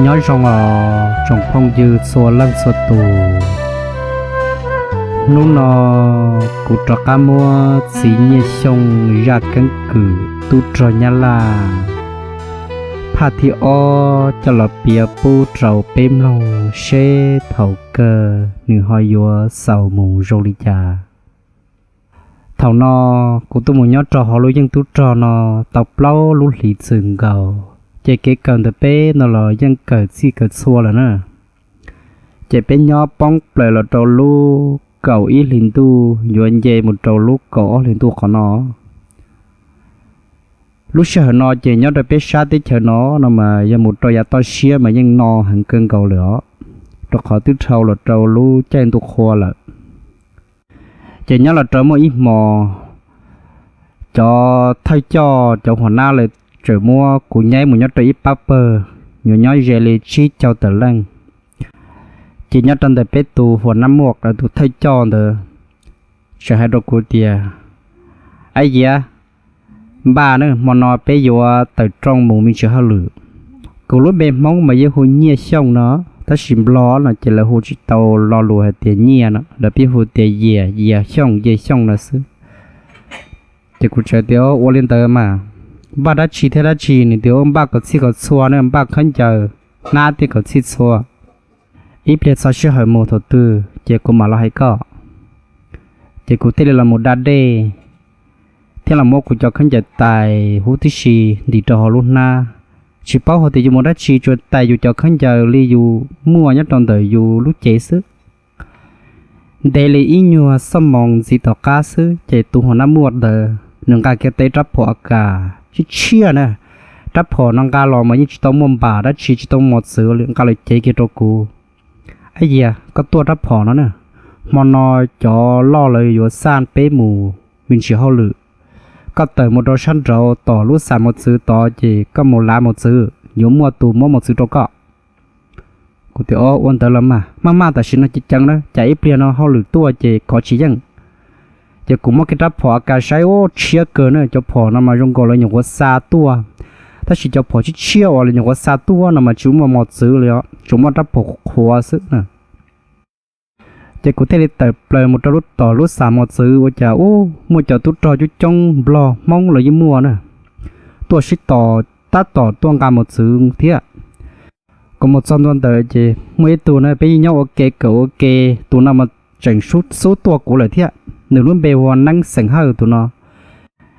Nyob zoo os tsoom phooj ywg txhua leej txhua tus. Hnub no kuv rov qab muab txiv Nyiaj Xyooj zaj keeb kwm tub rog Nyab Laj phaj thib ob coj los piav pub rau peb mloog seb thaum kawg nws ho yuav xaus mus zoo li cas. Thaum no kuv tuaj mus nyob rau hauv lub yeej tub rog no tau plaub lub hlis txwm nkaus, ces kev kawm ntawm peb no los yeej kawm txhij kawm txhua lawm na. Ces peb nyob poob plaws los rau lub kaum ib hlis ntuj yuav nce mus rau lub kaum ob hlis ntuj qhov no. Lub sij hawm no ces nyob rau peb sab teb chaws no no mas yog mus rau yav toj siab mas yeej no heev kawg nkaus lawm os, rau qhov twb dhau los rau lub caij ntuj qhua lawm. Ces nyob los rau muaj ib hmo, cov thawj coj cov huas nab lawv txawm muab kuv nyaib mus nyob rau ib pab pawg, yuav nyob ze li tsib caug tawm leej. Ces nyob rau ntawm peb tus huas nab muaj tus thawj coj ntawd txawm hais rau kuv tias, Ab Yias, npaj na, hmo no peb yuav tawm rooj mus me ntsis hauj lwm. Kuv lub npe Hmoob mas yeej hu Nyiaj Xyooj no, tab sis Nplog no ces lawv hu tsis tau lo lus hais tias Nyiaj no, lawv pheej hu tias Yias, Yias Xyooj, Yias Xyooj no xwb. Ces kuv txawm tias, Ua li ntawd mas npaj dab tsi thiab dab tsi? Nws tias, Npaj kom txhij kom txhua na, npaj khaub ncaws hnab thiab kom txhij txhua. Ib pliag txog sij hawm mus thaum twg ces kuv mam los hais koj. Ces kuv thiaj li los mus da dej thiab los muab kuv cov khaub ncaws tais huv tib si ntim rau hauv lub hnab. Tsis paub hais tias yus mus dab tsi, tsuas tais yus cov khaub ncaws li yus muaj nyob rau ntawm yus lub cev xwb. Ntev li ib nyuag xuab moos ntxiv tom qab xwb ces tus huas nab muaj ntawd nws nqa kiag tau rab phom A kas tshiab tshiab na. Rab phom no nqa los mas yeej tsis tau muaj npam dab tsi, tsis tau mos txwv li, nqa los cev kiag rau kuv. Ab Yias, koj tuaj rab phom no na, hmo no cov loj lawv yuav xa peb mus me ntsis hauj lwm. Koj tawm mus rau sab nraud tom lub xam mos txwv tod ces koj mus lav mos txwv, yuav muaj tus muab mos txwv rau koj. Kuv tias, Ua ntawd los mas, maj maj tam sim no ceev ceev na, cas ib pliag no hauj lwm tuaj ces kov tsis yeej. Ces kuv muab kiag rab phom A kas saib, ub, tshiab kawg na, cov phom no mas zoo nkaus lawv nyuam qhuav xa tuaj, tab sis cov phom tshiab tshiab uas lawv nyuam qhuav xa tuaj no mas tsis muaj mos txwv li os, tsuas muaj rab phom qhuav xwb na. Ces kuv thiaj li tawm plaws mus rau lub tom lub xam mos txwv, ua cas ub, muaj cov tub rog coob coob, Nplog Hmoob los yeej muaj na, tuaj sib tos, tab tom tuaj nqa mos txwv thiab. Kuv mus txog ntua ntawd ces muaj ib tug na, peb yeej nyob ua ke kawm ua ke, tus no mas tseem xub tuaj kuv lawm thiab, nws lub npe hu ua Neeb xeem Hawj tus no.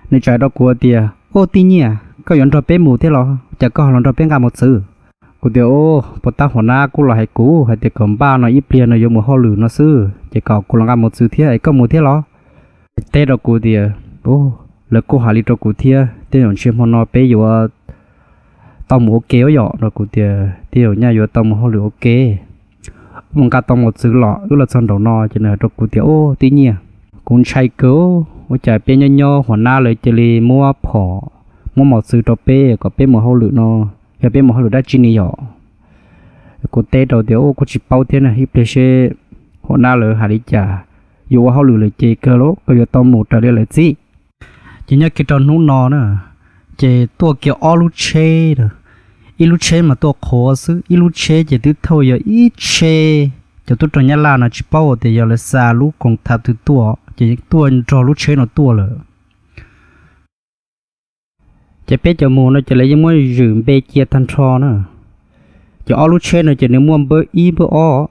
Nws txawm hais rau kuv tias, Ub, tij Nyiaj, koj yuav nrog peb mus thiab los? Cas koj ho los nrog peb nqa mos txwv? Kuv tias, Ub, puas tab huas nab kuj los hais kuv hais tias kom npaj no ib pliag no yuav mus hauj lwm no xwb, ces kom kuv los nqa mos txwv thiab es koj mus thiab los? Teb rau kuv tias, Ub, lawv kuj hais li rau kuv thiab, tej zaum ntshe hmo no peb yuav tau mus ua ke ua yom. Rau kuv tias, Tej zaum nyaj yuav tau mus hauj lwm ua ke. Mus nqa tau mos txwv los wb los txog nraum no ces nws hais rau kuv tias, Ub, tij Nyiaj, kuv ntshai kawg, ua cas peb nyob nyob huas nab lawv cia li muab phom, muab mos txwv rau peb kom peb mus hauj lwm no, yog peb mus hauj lwm dab tsi ni yom? Kuv teb rau tias, Ub, kuj tsis paub thiab na, ib pliag seb huas nab lawv hais li cas. Yuav ua hauj lwm lawm ces kawg los koj yuav tau mus raws li lawv txib. Ces nyob kiag rau hnub no na, ces tuaj kiag ob lub tsheb, ib lub tsheb mas tuaj qhuav xwb, ib lub tsheb ces twb thauj yog ib tsheb cov tub rog Nyab Laj no, tsis paub tias yog lawv xa lub koom thav twg tuaj, ces tuaj nrog lub tsheb no tuaj lawm. Ces peb cov mus no ces lawv yeej muab zwm npe cia tag nrho na. Ces ob lub tsheb no ces nws muaj npawb ib npawb ob.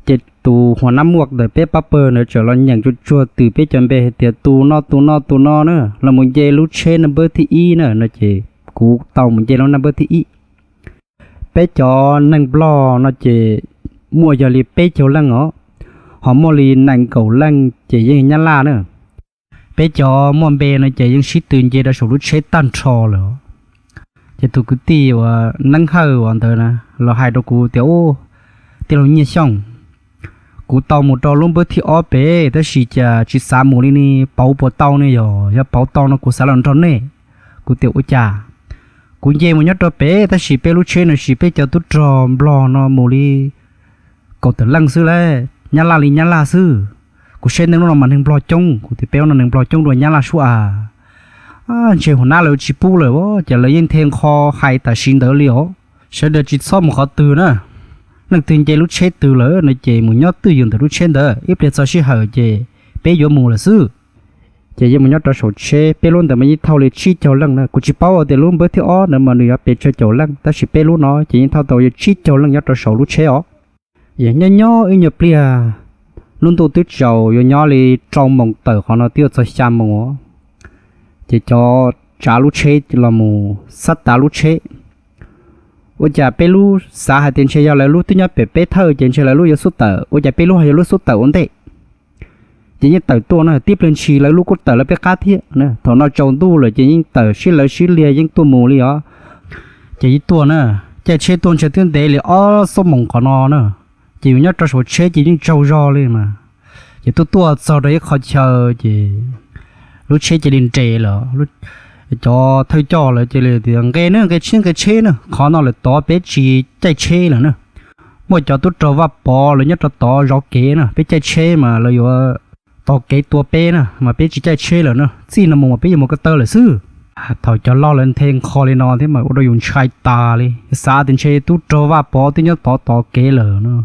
Ces tus huas nab muaj ntawm peb pab pawg ntawd txawm los nyeem tsuag tsuag twm peb cov npe hais tias, Tus no tus no tus no na, los mus nce lub tsheb naj npawb thib ib na, no ces kuv tau mus nce lub naj npawb thib ib. Peb cov neeg Nplog no ces muaj yog li peb caug leej os, ho muaj li nees nkaum leej ces yeej Nyab Laj na. Peb cov muaj npe no ces yeej sib tw nce rau saum lub tsheb tag nrho lawm. Ces tus kwv tij uas Neeb Hawj uas ntawd na los hais rau kuv tias, Ub, tij laug Nyiaj Xyooj, kuv tau mus rau lub npawb thib ob pem tab sis cas tsis xav mus li ne, pauv puas tau ne? Yog, yog pauv tau no kuv xav los nrog nej. Kuv tias, Ua cas? Kuv nce mus nyob rau pem tab sis peb lub tsheb no sis peb cov tub rog Nplog no mus li kaum tawm leej xwb lauj, Nyab Laj li Nyab Laj xwb. Kuv saib nej lub no mas neeg Nplog coob, kuv tias, Peb lub no neeg Nplog coob dua Nyab Laj sub as. Ntshe huas nab lawv tsis pub lawm, ces lawv yeej the nqho hais tam sim ntawd li os. Sawv daws tsis txhob mus qhov twg na. Leej twg nce lub tsheb twg lawm no ces mus nyob twj ywm ntawm lub tsheb ntawd, ib pliag txog sij hawm ces peb yuav mus lawm xwb. Ces yeej mus nyob rau saum tsheb, peb lub ntawd mas yeej thauj li tsib caug leej na. Kuv tsis paub tias lub npawb thib ob ntawd mas nws yuav pes tsawg caum leej, tab sis peb lub no ces yeej thauj tau tsib caug leej nyob rau saum lub tsheb os. Yog nyob nyob ib nyuag pliag, lub ntuj twb tsaus, yuav nyob li rau moos tawm qhov no twb yuav txog xya moos os. Ces cov tsav lub tsheb los mus xab tav lub tsheb. Ua cas peb lub xav hais tias ntshe yog lawv lub twb nyob pem peb thawj ces ntshe lawv lub yuav xub tawm, ua cas peb lub ho yog lub xub tawm ua ntej. Ces yeej tawm tuaj na, tib pliag ntshis lawv lub kuj tawm lawv peb qab thiab. Thaum no tsaus ntuj lawm ces yeej tawm sib lawv sib liag yeej tuaj mus li os. Ces yeej tuaj na, caij tsheb tuaj ntshe twb ntev li ob xuab moos qhov no na. Ces yus nyob rau saum tsheb ces yeej tsaug zog li mas. Ces tuaj tuaj txog rau ib qho chaw ces lub tsheb cia li nres lawm. Cov thawj coj lawv cia li tias nqe na, nqe tsheb, nqe tsheb na, qhov no lawm tod peb tsis caij tsheb lawm na. Muaj cov tub rog Vaj Pov lawv nyob rau tod zov kev na, peb caij tsheb mas lawv yuav tos kev tua peb na, mas peb tsis caij tsheb lawm na, txij no mus mas peb yuav mus ko taw lawm xwb. Thaum cov loj lawv nthe nqho li no thiab mas ua rau yus ntshai tas li, xav tias ntshe tub rog Vaj Pov twb nyob tod tos kev lawm no,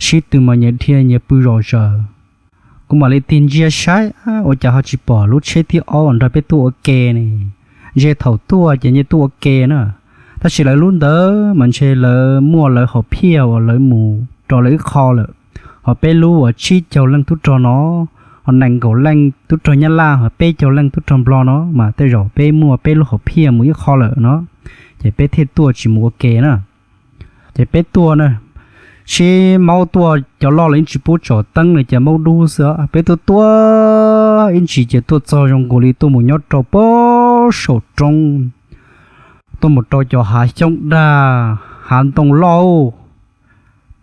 sib tw mas nyias dhia nyias pw zom zaws. Kuv mam li tig ntsia saib ua cas ho tsis pom lub tsheb thib ob uas nrog peb tuaj ua ke ne. Ntshe thaum tuaj ces nyias tuaj ua ke na, tab sis lawv lub ntawd mas ntshe lawv muaj lawv hom phiaj uas lawv mus rau lawv ib qho lawm. Ho peb lub uas tsib caug leej tub rog no, ho nees nkaum leej tub rog Nyab Laj, ho peb caug leej tub rog Nplog no mas tej zaum peb muaj peb lub hom phiaj mus ib qho lawm no, ces peb thiaj tuaj tsis mus ua ke na. Ces peb tuaj na, sib maub tuaj, cov loj los yeej tsis pub tsom teeb li, ces maub dub xwb. Peb tuaj tuaj ib ntsis ces tuaj txog zoo nkaus li tuaj mus nyob rau pem saum roob, tuaj mus rau cov hav xyoob dag, hav ntoo loj,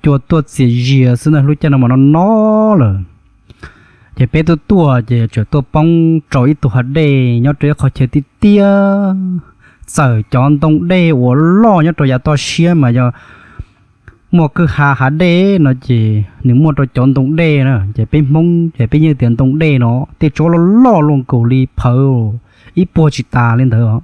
cua tuaj txias zias xwb na, lub caij no mas no no lawm. Ces peb tuaj tuaj ces tseem tuaj poob rau ib tug hav dej nyob rau ib qhov chaw tiaj tiaj, txawm cov ntoo dej uas loj nyob rau yav toj siab mas yog muaj kwj ha hav dej no ces nws muaj rau cov ntoo dej na, ces peb Hmoob ces peb yeej tias ntoo dej no, tej tsob loj loj luaj nkaus li phawv ib puag tsis tas li ntawd os.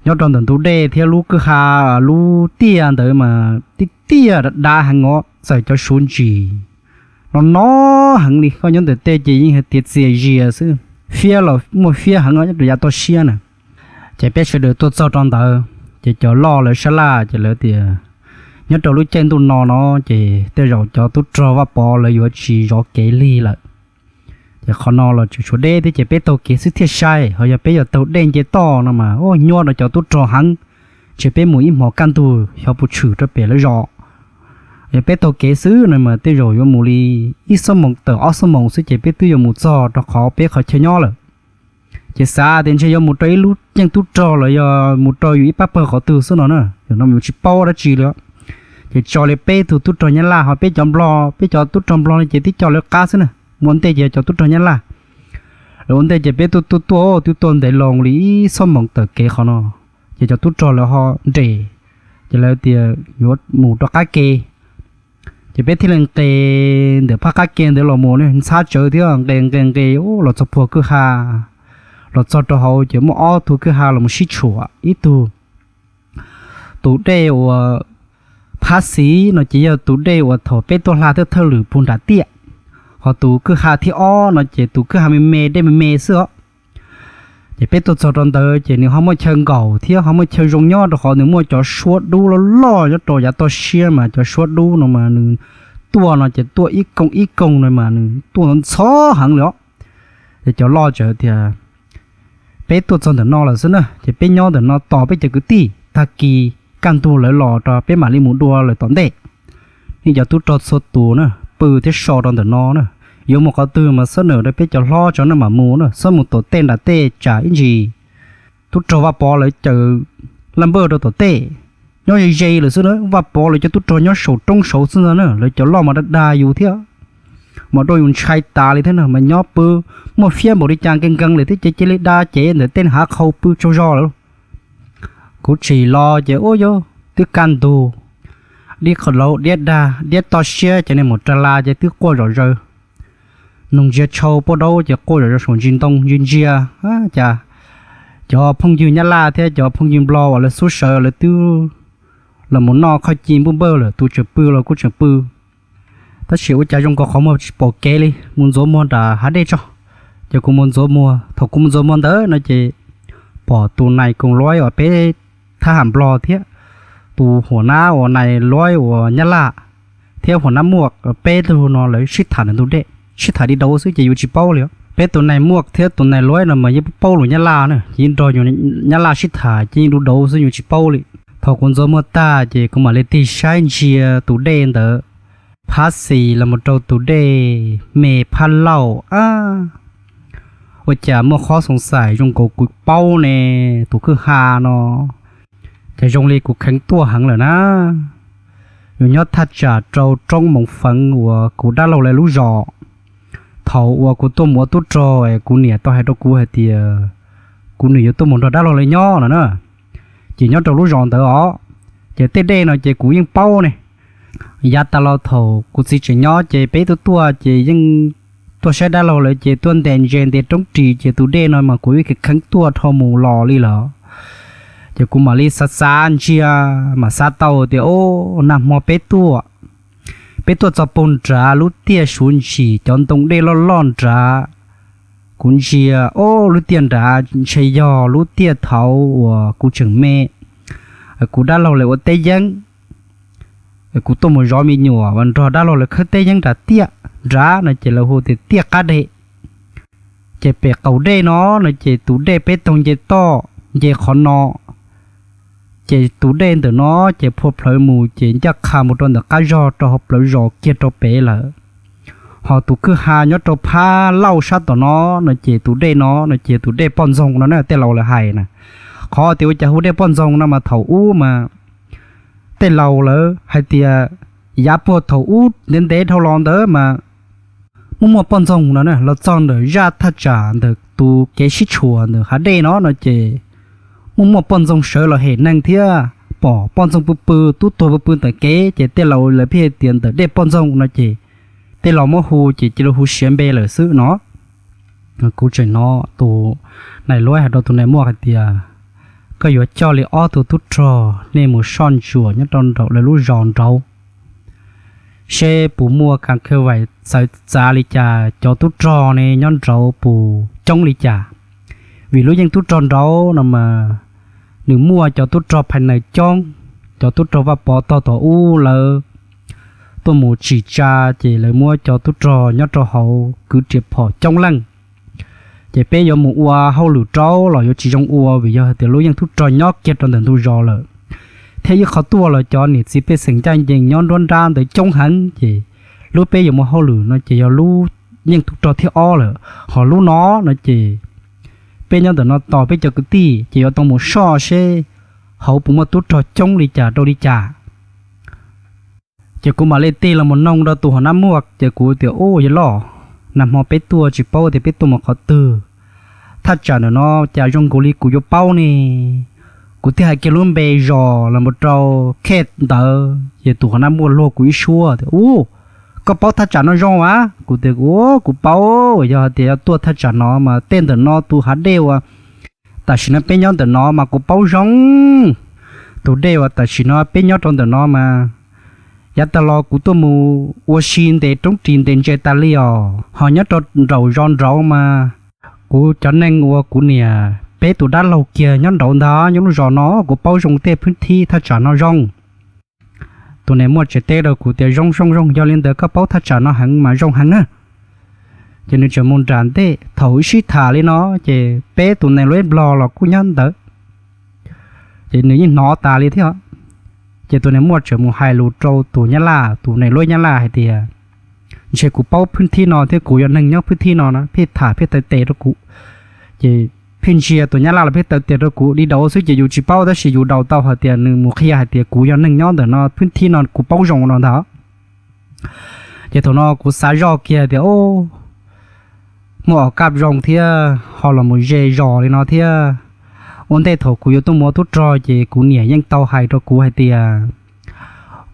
Nyob rau ntawm ntug dej thiab lub kwj ha, lub tiaj ntawd mas tiaj tiaj dav dav heev os, txawm cov suav ntsis no no heev li, koj nyob ntawm tej ces yeej hais tias txias zias xwb, fiab los muaj fiab heev nyob rau yav toj siab na. Ces peb sawv daws tuaj txog rau ntawd ces cov loj lawv sab laj ces lawv tias nyob rau lub caij ntuj no no ces tej zaum cov tub rog Vaj Pov lawv yuav tsis zov kev lig lawm. Ces qhov no los tseem tshuav deb thiab ces peb taug kev xwb thiaj sai, ho yog peb yuav taug dej nce toj no mas nyuaj rau cov tub rog heev, ntshe peb mus ib hmos kaj ntug xyov puas tshwm rau pem lawv zos. Yog peb taug kev xwb no mas tej zaum yuav mus li ib xuab moos tawm ob xuab moos xwb ces peb twb yuav mus txog rau qhov peb qhov chaw nyob lawm. Ces xav tias ntshe yuav mus rau ib lub yeej tub rog los yog mus rau yus ib pab pawg qhov twg xwb no na, yog no yus tsis paub dab tsi li. Ces tso li peb tug tub rog Nyab Laj ho peb cov Nplog, peb cov tub rog Nplog no ces tib co lawv qab xwb na, mus ua ntej ces cov tub rog Nyab Laj. Lawv ua ntej ces peb tuaj tuaj tuaj twb tuaj ntev loo li ib xuab moos tawm kev qhov no, ces cov tub rog lawv ho nres, ces lawv tias yuav mus rau qab ke. Ces peb thiaj li nqes ntawm phab qab ke ntawd los mus, ntxhab tsawv thiab nqes nqes nqes los txog puag kwj ha, los txog rau hauv ces muaj ob tug kwj ha los mus sib tshuam, ib tug tus dej uas phab xiv no ces yog tus dej uas thaum peb tuaj hla thawj thawj lwm puag nram tiaj, ho tus kwj ha thib ob no ces tus kwj ha me me dej me me xwb os. Ces peb tuaj txog rau ntawd ces nws ho muaj chaw nkaum thiab ho muaj chaw zoo nyob rau qhov nws muaj cov suab dub loj loj nyob rau yav toj siab mas cov suab dub no mas nws tuaj no ces tuaj ib koog ib koog no mas nws tuaj ntxhov heev li os. Ces cov loj txawm tias peb tuaj txog ntawm no lawm xwb na, ces peb nyob ntawm no tos peb cov kwv tij, tag kis kaj ntug lawv los rau peb mam li mus dua lawm tom ntej. Nej cov tub rog txhua tus na, pw thiab so rau ntawm no na, yuav mus qhov twg mas xab nawm rau peb cov hlob tso na mam mus na, xab mus tom tej nram tej tsam ib ntsis tub rog Vaj Pov lawv caws laj npawj rau tom tej. Nyob ze ze lawm xwb na, Vaj Pov lawv cov tub rog nyob saum roob saud xwb ntag na, lawv cov loj mas dag dag yus thiab, mas rau yus ntshai tas li thiab na, mas nyob pw muaj fiab npaum li cas nkees nkees lawm thiab ces cia li da cev ntawm tej hav qhau pw tsaug zog lawm. Kuv tsim los ces ua yog twb kaj ntug, dib qhov laus diab dag diab toj siab ces nej mus rag la ces twb quaj zom zaws. Noog ntsia tshau poj daub ces quaj zom zaws saum ntsis ntoo ntsia ntsia. Cas cov phooj ywg Nyab Laj thiab cov phooj ywg Nplog uas lawv xub sawv lawv twb los mus noj qhov ci npuj npawj lawm, tus tseem pw los kuj tseem pw. Tab sis ua cas zoo nkaus qhov muag tsis pom kev li, mus ntxuav muag nram hav dej tso. Ces kuv mus ntxuav muag, thaum kuv mus ntxuav muag ntawd no ces pom tus nais koom luaib uas peb thab ham nplog thiab tus huam nab uas nais luaib uas nyab laj thiab huam nab muaj peb tug no lawv sib tham ntawm ntug dej, sib tham di dauv xwb ces yus tsis paub li. Peb tus nais muaj thiab tus nais luaib no mas yeej paub lus nyab laj na, ces yeej nrog yus nyab laj sib tham ces yeej du dauv xwb yus tsis paub li. Thaum kuv ntxuav muag tag ces kuv mam li tig saib ntsia tus dej ntawd, phab xis los mus rau tus dej me phab lauj a, ua cas muaj qhov xoo xais zoo nkaus kuv paub ne, tus kwj ha no. Ces zoo li kuv kheev tuaj heev lawm na. Yus nyob thaj tsam rau roob moov feev uas kuv dab laug lawv lub zos. Thaum uas kuv tuaj mus ua tub rog es kuv niam tau hais rau kuv hais tias kuv nws yuav tuaj mus nrog dab laug lawv nyob no na, ces nyob rau lub zos ntawd os. Ces tej dej no ces kuv yeej paub ne. Yav tas los thaum kuv txiv tseem nyob ces peb tuaj tuaj ces yeej tuaj saib dab laug lawv ces tuaj ntes ntses ntes roob ris ces tus dej no mas kuv yeej kheev tuaj dhau mus los li lawm. Ces kuv mam li xav xav ntsia, mam xav tau tias o, nag hmo peb tuaj, peb tuaj txog puag nrad lub tiaj suav ntsis cov ntoo dej loj loj nrad. Kuv ntsia o, lub tiaj nrad ntshe yog lub tiaj thaud uas kuv tseem me, kuv dab laug lawv ua teb yeeb. Kuv tuaj mus zov me nyuam uas nrog dab laug lawv khawb teb yeeb nram tiaj nrad no ces lawv hu tias tiaj qab deg. Ces pem qaum dej no no ces tus dej peb taug nce toj nce qhov no, ces tus dej ntawm no ces phua plhawv mus ces ncaj qha mus rau ntawm qab zog rau hauv plawv zos kiag rau pem lawm. Ho tus kwj ha nyob rau phab lauj sab tom no no ces tus dej no no ces tus dej poj ntxoog no na, tej laus lawv hais na. Qhov tias ua cas hu dej poj ntxoog no mas thaum ub mas tej laus lawv hais tias yav puag thaum ub ntev ntev dhau los ntawd mas muaj muaj poj ntxoog no na, los txog ntawm zaj thaj tsam ntawm tus kev sib tshuam ntawm hav dej no no ces muaj muaj poj ntxoog sawv los hem neeg thiab pom poj ntxoog pw pw tub tuag pw pw ntawm kev ces tej laus lawv pheej hais tias ntawm dej poj ntxoog no ces tej laus muab hu ces cia li hu siav npe lawm xwb no. Kuv tseem hnov tus nais luaib hais rau tus nais muaj hais tias, koj yuav coj li ob tug tub rog nej mus soj ntsuam nyob rau nraum lawv lub zos nraud seb puas muaj kas khaw vais txawv txav li cas, cov tub rog ne nyob nraud puas coob li cas. Vim lub yeej tub rog nraud no mas nws muaj cov tub rog phais naws coob, cov tub rog Vaj Pov tog tom ub lawv tuaj mus tsim tsa ces lawv muab cov tub rog nyob rau hauv kwv riam phom coob leej. Ces peb yuav mus ua hauj lwm rau los yuav tsis zoo ua vim yog hais tias lub yeej tub rog nyob kiag rau ntawm ntug zos lawm, thiab ib qhov tuaj los cov niam txiv pej xeem ncaj ncees nyob nruab nrab ntawd coob heev ces lub peb yuav mus hauj lwm no ces yog lub yeej tub rog thib ob lawm. Ho lub no no ces peb nyob ntawm no tos peb cov kwv tij ces yuav tau mus soj seb hauv puas muaj tub rog coob li cas rau li cas. Ces kuv mam li tig los mus noog rau tus hauv nab muaj ces kuv tias, u, yawg loj, nag hmo peb tuaj tsis paub tias peb tuaj mus qhov twg. Thaj tsam ntawm no cas zoo nkaus li kuv yuav paub ne. Kuv thiaj hais kiag lub npe zos los mus rau khej ntawd ces tus hauv nab muaj luag kuv ib suab tias, u, koj paub thaj tsam no zoo a? Kuv tias, u, kuv paub, yog hais tias yog tuaj thaj tsam no mas tej ntawm no tus hav dej uas tam sim no peb nyob ntawm no mas kuv paub zoo. Tus dej uas tam sim no peb nyob rau ntawm no mas yav tas los kuv tuaj mus ua si ntes roob ris ntes ntses tas li os. Ho nyob rau nraum zos nraud mas kuv cov neeg uas kuv niam peb tus dab laug kiag nyob nraud ntag, nyob lub zos no kuv paub zoo tej phwb thib thaj tsam no zoo. Tus nais muaj tseem teb rau kuv tias, zoo zoo zoo, yog li ntawd koj paub thaj tsam no heev mas zoo heev na. Ces nws tseem mus nram ntej, thaum wb sib tham li no ces peb tus nais luav nplog los kuj nyob ntawd, ces nws yeej hnov tas li thiab. Ces tus nais muaj tseem mus hais lus rau tus nyab laj, tus nais luav nyab laj hais tias, ntshe kuv paub phwb thib no thiab kuv yog neeg nyob phwb thib no na, pheej tham pheej taw tes rau kuv. Ces pheej ntsia tus nyab laj los pheej taw tes rau kuv li daus xwb ces yus tsis paub tab sis yus daus tau hais tias nws mus qhia hais tias kuv yog neeg nyob ntawm no phwb thib no kuv paub zoo no ntag. Ces thaum no kuv xav zoj kiag tias, o, muaj o kaj zoo thiab ho los mus ze zos li no thiab. Ua ntej thaum kuv yuav tuaj mus ua tub rog ces kuv niam yeej tau hais rau kuv hais tias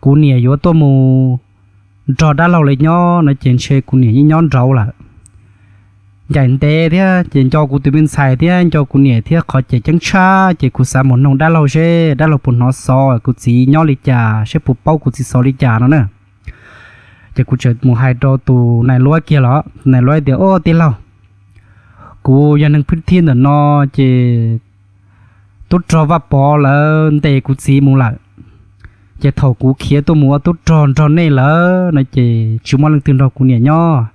kuv niam yuav tuaj mus nrog dab laug li nyob no ces ntshe kuv niam yeej nyob nraud lawm. ncaim ntev thiab ces nco kuv tus me ntxhais thiab nco kuv niam thiab qhov ces ceeb tshaj ces kuv xav mus noog dab laug seb dab laug puas hnov xov kuv txiv nyob li cas, seb puas paub kuv txiv xov li cas no na. Ces kuv txawm mus hais rau tus nais luab kiag los, tus nais luab tias, Au, tij laug, kuv yog neeg phwj thib ntawm no ces tub rog Vaj Pov lawv ntes kuv txiv mus lawm. Ces thaum kuv khiav tuaj mus ua tub rog nrog nej lawm no ces tsis muaj leej twg nrog kuv niam nyob,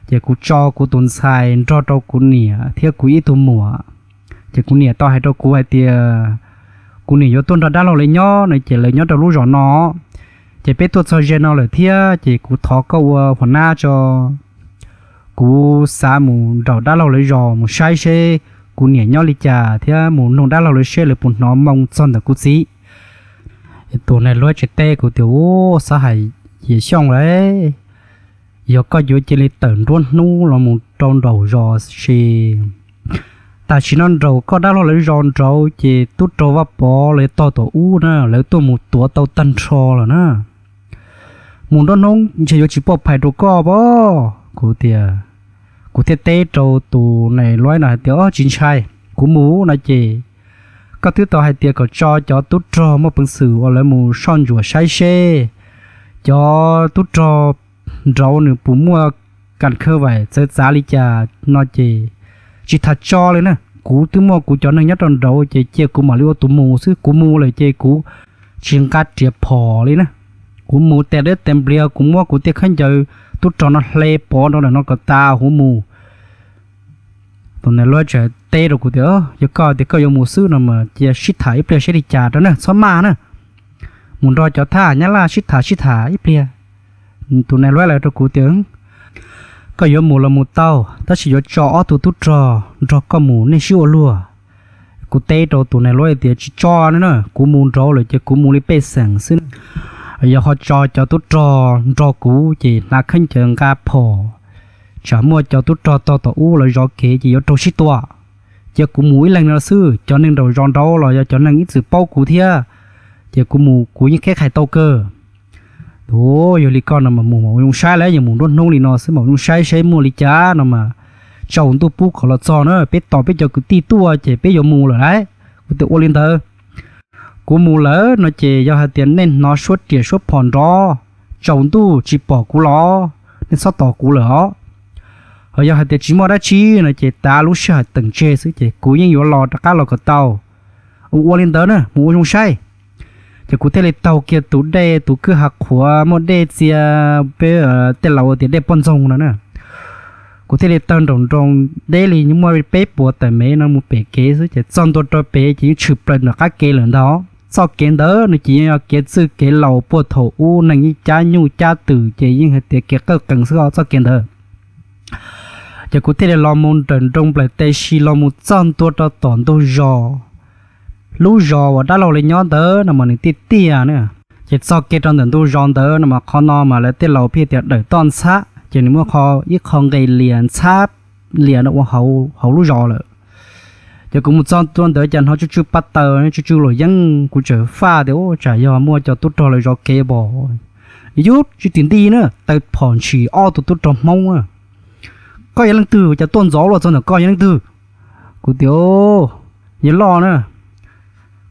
ces kuv tso kuv tus ntxhais nrog rau kuv niam thiab kuv ib tug muam. Ces kuv niam tau hais rau kuv hais tias kuv niam yuav tuaj nrog dab laug li nyob no ces lawv nyob rau lub zos no. Ces peb tuaj txog ze no lawm thiab ces kuv thov koj ua huam nab tso. Kuv xav mus nraum dab laug lawv zos mus saib seb kuv niam nyob li cas thiab mus noog dab laug lawv seb lawv puas hnov moo txog ntawm kuv txiv. Tus nais luab tseem teb kuv tias, Au, xav hais Yawm Xyooj lauj, yog koj yuav cia li tawm nruab hnub los mus rau nraum zos ces tam sim no nraum koj dab laug lawv zos nraud ces tub rog Vaj Pov lawv tog tom ub na, lawv tuaj mus tuav tau tag nrho lawm na. Mus nruab hnub ntshe yuav tsis poj phais rau koj pab. Kuv tias, kuv thiaj teb rau tus nais luab no hais tias, Au, tsis ntshai, kuv mus no ces koj twb tau hais tias kom tso cov tub rog muaj peev xwm uas lawv mus soj ntsuam saib seb cov tub rog nraud nws puas muaj kas khawv vais txawv txav li cas no ces tsis tas tso li na. Kuv twb muaj kuv cov neeg nyob rau nraud ces cia kuv mam li ua tus mus xwb, kuv mus lawm ces kuv tsis nqa riam phom li na. Kuv mus tes deb tes npliag, kuv muab kuv tej khaub ncaws tub rog no hle pov rau ntawm no kom tas huv mus. Tus nais luab tseem teb rau kuv tias, Yog koj tias koj yuav mus xwb no mas cia sib tham ib pliag seb li cas rau na, txhob maj na. Mus nrog cov thab nyab laj sib tham sib tham ib pliag. Tus nais luab hais rau kuv tias, Koj yuav mus los mus tau, tab sis yuav tso ob tug tub rog nrog koj mus nej sib ua luag. Kuv teb rau tus nais luab tias, Tsis tso na, kuv mus nraud lawm ces kuv mus li pej xeem xwb. Yog ho tso cov tub rog nrog kuv ces hnav khaub ncaws nqa phom, tsam muaj cov tub rog tog tom ub lawv zov kev ces yuav raug sib tua. Cia kuv mus ib leeg no xwb, cov neeg nraum zos nraud los yog cov neeg ib txwm paub kuv thiab, ces kuv mus kuv yeej qheb qhais tau kawg. Yog li koj no mas mus mas ua zoo saib lawm, yog mus nruab hnub li no xwb mas ua zoo saib seb muaj li cas no mas tsaus ntuj pub qhov los txog na, peb tos peb cov kwv tij tuaj ces peb yuav mus lawm lauj. Kuv tias, Ua li ntawd, kuv mus lawm no ces yog hais tias nej hnov suab riam suab phom nrov, tsaus ntuj tsis pom kuv los nej txhob tos kuv lawm os. Ho yog hais tias tsis muaj dab tsi no ces tav lub sij hawm teem tseg xwb ces kuv yeej yuav los rov qab los kom tau. Ua li ntawd na, mus ua zoo saib. Ces kuv thiaj li taug kiag tus dej, tus kwj ha qhuav muaj dej txia, peb tej laus tias dej poj ntxoog no na. Kuv thiaj li taug nraum nroos deb li muaj peb puas tawm mev no mus pem kev xwb ces txog ntua rau pem ces yeej tshwm plaws nram qab kev lawm ntag. Txoj kev ntawd no ces yog kev txwj kev laus puag thaum ub neeg yeej cab nyuj cab twm ces yeej hais tias kev qawj qees xwb os txoj kev ntawd. Ces kuv thiaj li los mus nraum nroos nplaim tes si los mus txog ntua rau tom ntug zos. Lub zos uas dab laug li nyob ntawd no mas nws tiaj tiaj na. Ces txog kiag rau ntawm ntug zos ntawd no mas qhov no mas lawv tej laus pheej tias dawm toj ntxhab, ces nws muaj qho ib qho nqe lias ntxhab lias no ua hauv lub zos lawm. Ces kuv mus txog ntua ntawd cas hnov tsw tsw paj taws tsw tsw luam yeeb, kuv txawm faj tias, Ub, tsam yog muaj cov tub rog lawv zov kev pom. Yus tsis tim nti na, taw phom ntshis ob tug tub rog Hmoob na. Koj yog leej twg cas tuaj ntxov luaj txog ntawm koj yog leej twg? Kuv tias, Yawg loj na,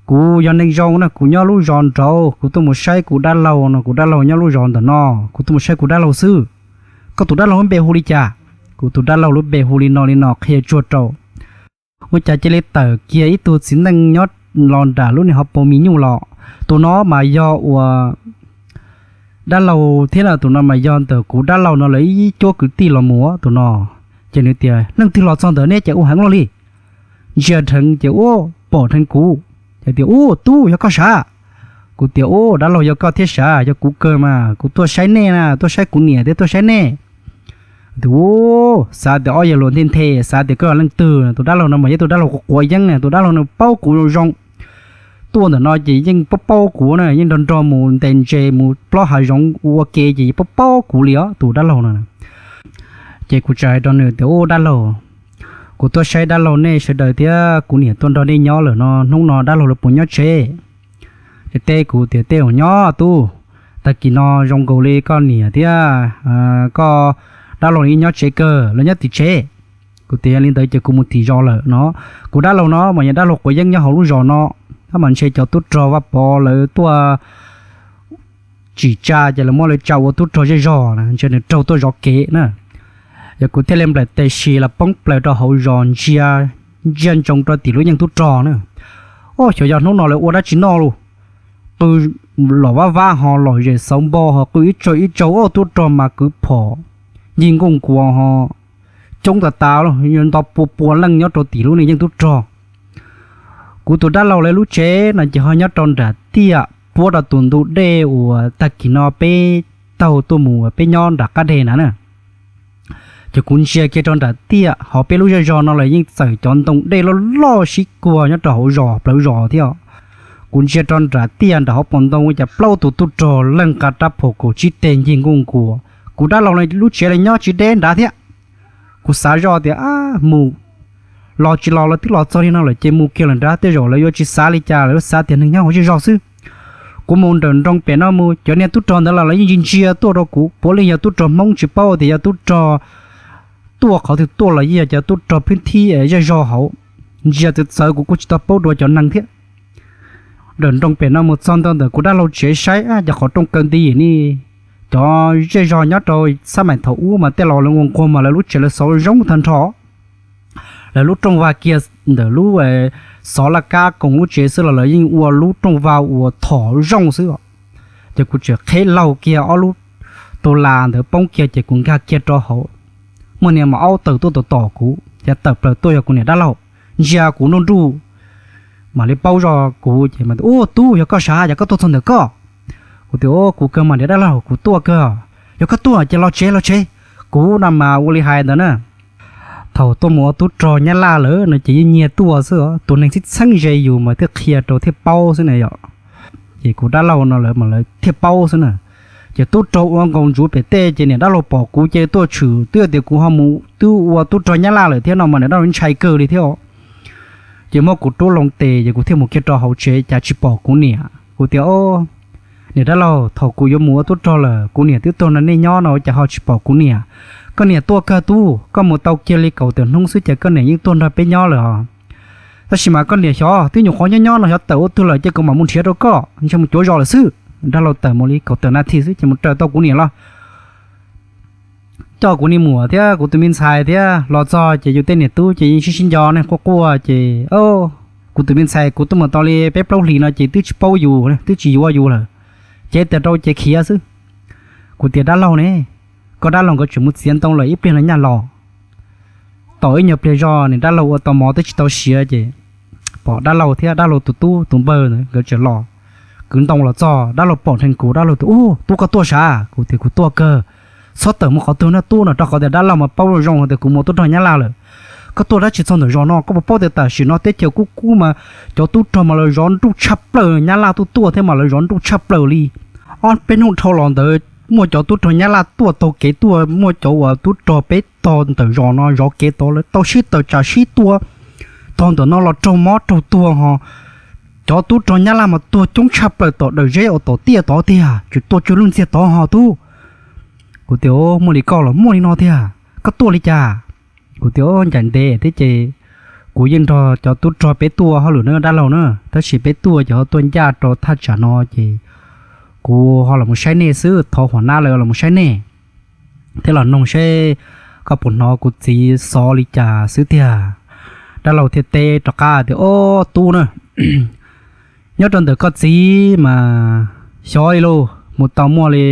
kuv yog neeg zoo na, kuv nyob lub zos nraud, kuv tuaj mus saib kuv dab laug no, kuv dab laug nyob lub zos ntawm no, kuv tuaj mus saib kuv dab laug xwb. Koj tus dab laug lub npe hu li cas? Kuv tus dab laug lub npe hu li no li no qhia tsuag rau. Ua cas cia li tawm kiag ib tug txiv neej nyob los nram lub niag hauv paus mis nyuj los. Tus no mas yog uas dab laug thiab na, tus no mas yog ntawm kuv dab laug no lawv ib cuab kwv tij los mus tus no. Ces nws tias, Leej twg los txog ntawd ne ces ua heev luaj li? Ntsia dheev ces ua pom dheev kuv. Ces tias, Ub, tub, yog koj sav? Kuv tias, Ub, dab laug, yog koj thiab sav, yog kuv kawg mas, kuv tuaj saib nej na, tuaj saib kuv niam thiab tuaj saib nej. Tias, Ub, xav tias ob yawg luag nthe nthe, xav tias koj yog leej twg. Tus dab laug no mas yog tus dab laug quav quav yeeb na, tus dab laug no paub kuv zoo zoo. Tuaj ntawm no ces yeej paub paub kuv na, yeej nrog nrog mus ntes ntses mus plob hav zoov ua ke ces yeej paub paub kuv li os tus dab laug no. Ces kuv txawm hais rau nws tias, Ub, dab laug, kuv tuaj saib dab laug nej sawv daws thiab kuv niam tuaj nrog nej nyob lawm no, hnub no dab laug lawv puas nyob tsev? Ces teb kuv tias, Tej zaum nyob tub, tag kis no zoo nkaus li koj niam thiab koj dab laug nyob tsev kawg, lawv nyob tim tsev. Kuv tias yog li ntawd ces kuv mus tim zos lawm no. Kuv dab laug no mas yog dab laug quav yeeb nyob hauv lub zos no, tab mas ntshe cov tub rog Vaj Pov lawv tuaj tsim tsa ces lawv muab lawv tsa ua tub rog zej zog na, ntshe nws raug tuaj zov kev na. Yog kuv thiaj li nplaim tes si los poob plaws rau hauv zos ntsia, ntsia ntsoov rau tim lub yeej tub rog na. Ua xyov yog hnub no lawv ua dab tsi noj lauj, qw los vab vab ho lom zem xauv npo ho qw ib tsaug ib tsaug, ua tub rog mas kwv phom ncig nkuj nkuas ho coob tas tas lauj, nto pua pua leej nyob rau tim lub yeej tub rog. Kuv tus dab laug lawv lub tsev no ces ho nyob rau nram tiaj puab rau tus ntu dej uas tag kis no peb taug tuaj mus peb nyob nram qab deg na na. Ces kuv ntsia kiag rau nram tiaj hauv peb lub zej zog no los yeej txawm cov ntoo dej loj loj sib kuag nyob rau hauv zos plawv zos thiab. Kuv ntsia rau nram tiaj nram hauv paus ntoo cas plaub tus tub rog leej nqa rab phom kaum tsib teg ncig nkuj nkuas. Kuv dab laug lub tsev los nyob tsis deb nrad thiab. Kuv xav zoj tias mus los tsis los los twb los txog li no lawm ces mus kiag lawm nrad, tej zaum lawv yuav tsis xav li cas, lawv xav tias neeg nyob hauv zej zog xwb. Kuv mus nrawm nroos pem no mus, cov niag tub rog ntawd los lawv yeej ntsia ntsia tuaj rau kuv, puav leej yog tub rog Hmoob, tsis paub tias yog tub rog tuaj qhov twg tuaj los yeej yog cov tub rog phwb thib zej zog hauv. Ntsia txawv txawv kuv kuj tsis tau paub dua cov neeg thiab. Nrawm nroos pem no mus txog nta ntawm kuv dab laug tsev saib cov qhov rooj kaw nti ne, cov zej zog nyob rau xab maim thaum ub mas tej laus lawv ua nquag mas lawv lub tsev lawv xov zoo tag nrho. Lawv lub rooj vag kiag ntawm lub xov laj kab koos lub tsev xwb los lawv yeej ua lub rooj vag uas thom zoo xwb. Ces kuv tseem qheb laug kiag ob lub tus las ntawd poob kiag ces kuv nkag kiag rau hauv. Muaj niag maum aub tawm tuaj tom tom kuv, yav tawm plaws tuaj yog kuv niam dab laug, ntsia kuv nruj nruj mam li paub zog kuv ces, Ub, tub, yog koj sav, yog koj tuaj txog ntawm koj. Kuv tias, Kuv kawg mas niam dab laug, kuv tuaj kawg. Yog koj tuaj ces los tsev los tsev. Kuv no mas ua li hais ntawd na. Thaum tuaj mus ua tub rog nyab laj lawm no ces yeej nyiag tuaj xwb, tus neeg txheeb txheeb ze yus mas thiaj qhia rau thiaj paub xwb na yom. Ces kuv dab laug no lawv mas lawv thiaj paub xwb na. Ces tub rog ua nkaus ntsuav pem tej ces niam dab laug pom kuv ces tuaj tshwm, twb tias kuv ho mus twb ua tub rog nyab laj lawm thiab no mas niam dab laug ntshai kawg li thiab. Ces muab kuv rub loo tes ces kuv thiaj mus kiag rau hauv tsev cas tsis pom kuv niam. Kuv tias, Niam dab laug, thaum kuv yuav mus ua tub rog lawm kuv niam twb tuaj nrog nej nyob no ua cas ho tsis pom kuv niam? Koj niam tuaj kawg tub, koj mus tau kiag li kaum tawm hnub xwb ces koj niam yeej tuaj nrog peb nyob lawm os. Tab sis mas koj niam xyov twb nyuam qhuav nyob nyob no xyov tawm ua twg lawm ces kuv mam mus nrhiav rau koj, ntshe mus cuav zos lawm xwb. Dab laug tawm mus li kaum tawm nas this xwb ces mus raws tau kuv niam los coj kuv niag muam thiab kuv tus me ntxhais thiab los txog ces yus tej niam tub ces yeej sib sib nco ne, quaj quaj ces kuv tus me ntxhais kuv tuaj mus tau li peb plaub hlis no ces twb tsis paub yus, twb tsis yuav yus lawm, ces tes rau ces khiav xwb. Kuv tias, Dab laug ne, koj dab laug nkawd tseem mus txiav ntoo lawm, ib pliag no nyaj los. Tau ib nyuag pliag zog niag dab laug ua tau mov twb tsis tau siav ces pom dab laug thiab dab laug tus tub tus npawg nkawd tseem los kwv ntoo los txog, dab laug pom nrheev kuv, dab laug tias, Ub, tub, koj tuaj sav? Kuv tias, Kuv tuaj kawg. Txhob tawm mus qhov twg na tub no, rau qhov tias dab laug mas paub zoo tias kuv mus tub rog nyab laj lawm. Koj tuaj dab tsi txog ntawm zos no, koj puas paub tias tam sim no teb chaws kub kub mas cov tub rog mas lawv zov nruj tshaj plaws, nyab laj tuaj tuaj thiab mas lawv zov nruj tshaj plaws li. Ob peb hnub dhau los ntawd muaj cov tub rog nyab laj tuaj taug kev tuaj, muaj cov uas tub rog peb tog ntawm zos no zov kev tod, lawv tau sib tawm tsam sib tua tog ntawm no los raug mob raug tuag ho. Cov tub rog nyab laj mas tuag coob tshaj plaws tom dawm zeb uas tom tiaj tod tiag, tseem tuaj cuag lub ntxiag tod ho tub. Kuv tias, Muaj li koj los muaj li no tiag, koj tuaj li cas? Kuv tias, Ncaim ntev thiab ces kuv yeej nrog cov tub rog peb tuaj hauj lwm na dab laug na, tab sis peb tuaj ces ho tuaj ncaj rau thaj tsam no ces kuv ho los mus saib nej xwb, thov huam nab lawv los mus saib nej thiab los noog seb koj puas hnov kuv txiv xov li cas xwb tiag. Dab laug thiaj teb rov qab tias, Ob tub na, nyob rau ntawm koj txiv mas xyov li lauj, mus tau muaj li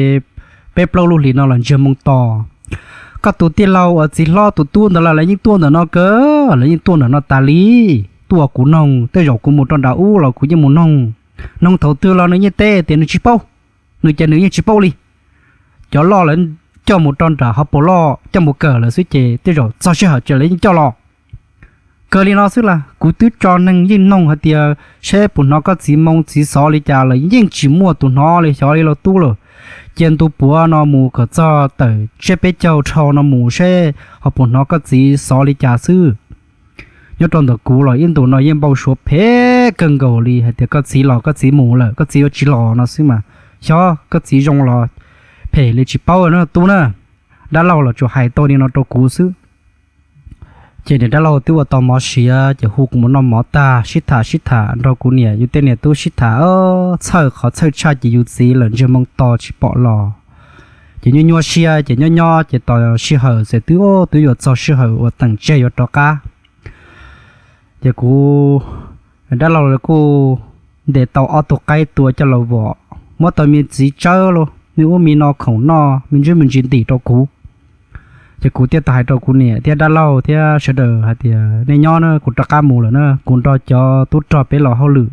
peb plaub lub hlis no los ntsiag moo to. Koj tus tij laug uas txiv hlob tus tub ntawd los lawv yeej tuaj ntawm no kawg, lawv yeej tuaj ntawm no tas li. Tuaj kuv noog, tej zaum kuv mus rau nram ub los kuv yeej mus noog. Noog thaum twg los nws yeej teb tias nws tsis paub, nws ces nws yeej tsis paub li. Cov loj lawv coj mus rau nram hauv paus loj coj mus kawm lawm xwb ces tej zaum txog sij hawm ces lawv yeej coj los. Kawg li no xwb las, kuv twb tso neeg yeej noog hais tias seb puas hnov koj txiv moo txiv xov li cas lawm yeej tsis muaj tus hnov li, xyov li los tub lawm. Cia ntu puav no mus kom txog tawm tsiab peb caug dhau no mus seb ho puas hnov koj txiv xov li cas xwb. Nyob rau ntawm kuv los ib ntus no yeej npau suav phem kawg nkaus li hais tias koj txiv los koj txiv mus lawm, koj txiv yuav tsis los no xwb mas, xyov koj txiv zoo los phem li tsis paub na tub na. Dab laug los tsuas hais tau li no rau kuv xwb. Ces niam dab laug twb ua tau mov siav ces hu kuv mus noj mov tag sib tham sib tham nrog kuv niam yus tej niam tub sib tham, txhawj qhov txhawj tshaj ces yus txiv lawm ntsiag moo to tsis pom los. Ces nyuaj nyuaj siab ces nyob nyob ces tos sij hawm xwb twb twb yuav txog sij hawm uas teem tseg yuav rov qab. Ces kuv dab laug lawv kuj ntes tau ob tug qaib tua coj los vom, muab tau me txiv tsawb los me ub me no khoom noj me ntsis me ntsis ntim rau kuv. Ces kuv thiaj tau hais rau kuv niam thiab dab laug thiab sawv daws hais tias nej nyob na, kuv rov qab mus lawm na, kuv nrog cov tub rog peb los hauj lwm.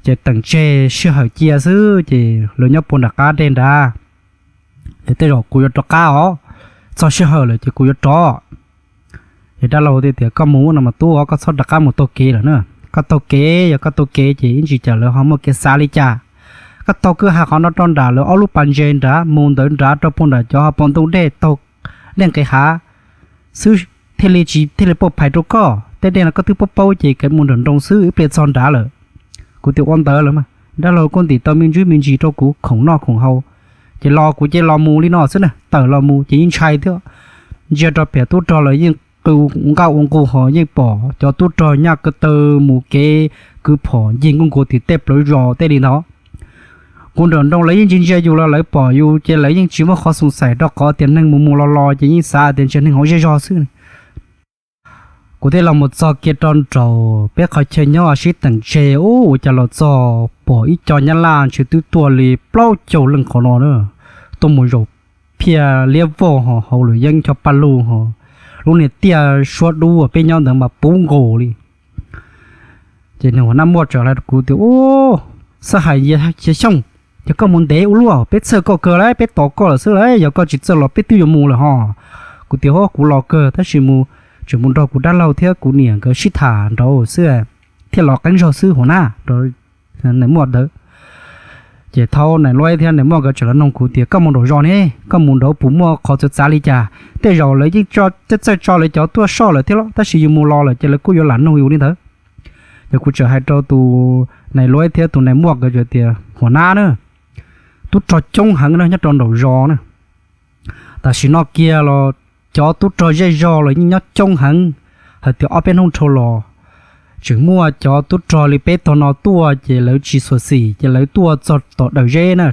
Ces teem tseg sij hawm cia xwb ces lawv nyob puag nram qab dej nrad. Ces tej zaum kuv yuav rov qab os, txog sij hawm lawm ces kuv yuav rov. Ces dab laug thiaj tias koj mus no mas tub os, koj txhob rov qab mus taug kev lawm na. Koj taug kev, yog koj taug kev ces ib ntsis cas lawv ho muaj kev xav li cas. Koj taug kwj ha qhov no rau nram lawv ob lub pas ntses nrad mus ntawd nrad rau puag nram cov ho pos ntoo dej taug dej nqes hav xwb thiaj li tsis thiaj li pauj phais rau koj. Tej dej no koj twb paub paub ces kawm mus nram nroos xwb ib pliag txog nrad lawm. Kuv tias ua ntawd lawm mas dab laug kuj ntim tau me ntsis me ntsis rau kuv khoom noj khoom haus. Ces los kuv ces los mus li no xwb na, tawm los mus ces yeej ntshai thiab. Ntsia rau pem tub rog lawv yeej qw nqaj ua nqug ho yeej pom cov tub rog nyaj ko taw mus kev kwv phom ncig nkuj nkuav tim tej plawv zos tej li ntawd. Kuv nram nroos lawv yeej ntsia ntsia yus los lawv pom yus ces lawv yeej tsis muaj qhov xoo xais rau qhov tias neeg mus mus los los ces yeej xav tias ntshe neeg hauv zej zog xwb. Kuv thiaj los mus txog kiag rau nraum peb qhov chaw nyob sib teem tseg ub, ua cas los txog pom ib co nyab laj ntshe twb tuaj li plaub caug leej qhov no na, tuaj mus zaum phiaj liab voj ho hauv lwm yeeb cov paj lug ho lub niag tiaj suab dub uas peb nyob ntawd mas puv nkaus li. Ces nws ua nab muaj tawm hais rau kuv tias, Ub, xab hais Yaj Xyooj, yog koj mus ntev ua luaj, peb txhawj koj kawg lawm, peb tos koj lawm xwb lauj, yog koj tsis txawj los peb twb yuav mus lawm ho. Kuv tias, Hov, kuv los kawg tab sis mus, tseem mus nrog kuv dab laug thiab kuv niam nkawd sib tham nraud xwb, thiaj los qeeb zog xwb hauv na. Nais muaj ntawd, ces thaum nais luab thiab nais muaj nkawd tseem los nug kuv tias, Koj mus nraum zos ne, koj mus nraud puas muaj qhov txawv txav li cas? Tej zaum lawv yeej txawj tso lawv cov tuaj soj lawm thiab los tab sis yus mus los lawm ces lawv kuj yuav lam nug yus li ntawd. Ces kuv tseem hais rau tus nais luab thiab tus nais muaj nkawd tias, Hauv na, tub rog coob heev na nyob rau nraum zos na. Tam sim no kiag los cov tub rog zej zog los yeej nyob coob heev, hais tias ob peb hnub dhau los tseem muaj cov tub rog li peb tog no tuaj ces lawv tsis xuam xim ces lawv tuaj txog tom dawm zeb na,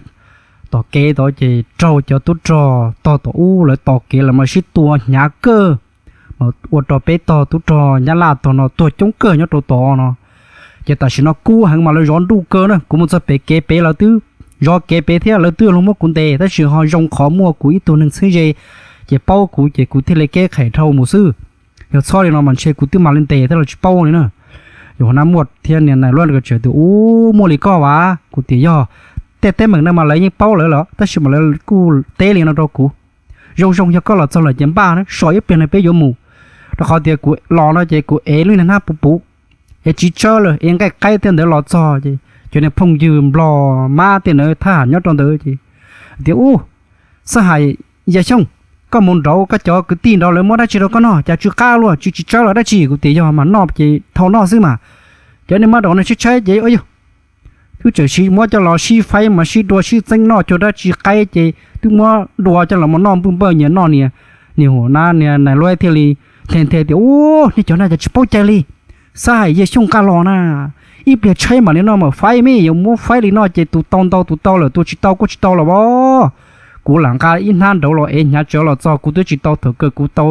tom kev tod ces raug cov tub rog tog tom ub lawv tos kev los mas sib tua hnyav kawg, mas ua rau peb tog tub rog nyab laj tog no tuag coob kawg nyob rau tod no. Ces tam sim no kub heev mas lawv zov nruj kawg na, kuv mus txog pem kev pem lawv twb zov kev pem thiab lawv twb yuav luag muab kuv ntes tab sis ho zoo qhov muaj kuv ib tug neeg txheeb ze ces paub kuv ces kuv thiaj li keb qhais dhau mus xwb. Yog txhob li no mas ntshe kuv twb mam li ntes thiab los tsis paub li na. Yog hauv na muaj thiab niag nais luab nkawd tseem tias, Ub, muaj li koj vas? Kuv tias, Yog, tej teeb meem no mas lawv yeej paub lawv los tab sis mas lawv kuj teb li no rau kuv. Zoo zoo yog koj los txog lawm ces npaj na, so ib pliag no peb yuav mus. Rau qhov tias kuv los no ces kuv ev lub niag hnab puv puv, ev txiv tsawb lawm, ev nqaij qaib tej ntawd los txog ces cov niag phooj ywg nplog mab tej ntawd thab ham nyob rau ntawd ces tias, Ub, xab hais Yaj Xyooj, koj mus nraud koj cov kwv tij nraud lawv muab dab tsi rau koj noj cas tsw qab luaj, tsw txiv tsawb los dab tsi? Kuv tias, Yog mas noj ces thau noj xwb mas. Cov niag mab daum no tshaib tshaib ces, Yog, twb tseem siv muab coj los sib faib mas sib dua sib txeeb noj cuag dab tsi qaib ces twb muab dua coj los mus noj npwj npawj nyias noj nias. Niag hauv na niag nais luab thiaj li nthe nthe tias, Ub, nej cov no cas tsis paub cai li. Xab hais Yaj Xyooj nqa los na, ib pliag tshaib mam li no mam faib, mas yuav muab faib li no ces tus tau ntau tus tau lawm, tus tsis tau kuj tsis tau los as. Kuv lam nqa ib hnab nraud los ev hnyav tsawv los txog kuv twb tsis tau, thaum kawg kuv tau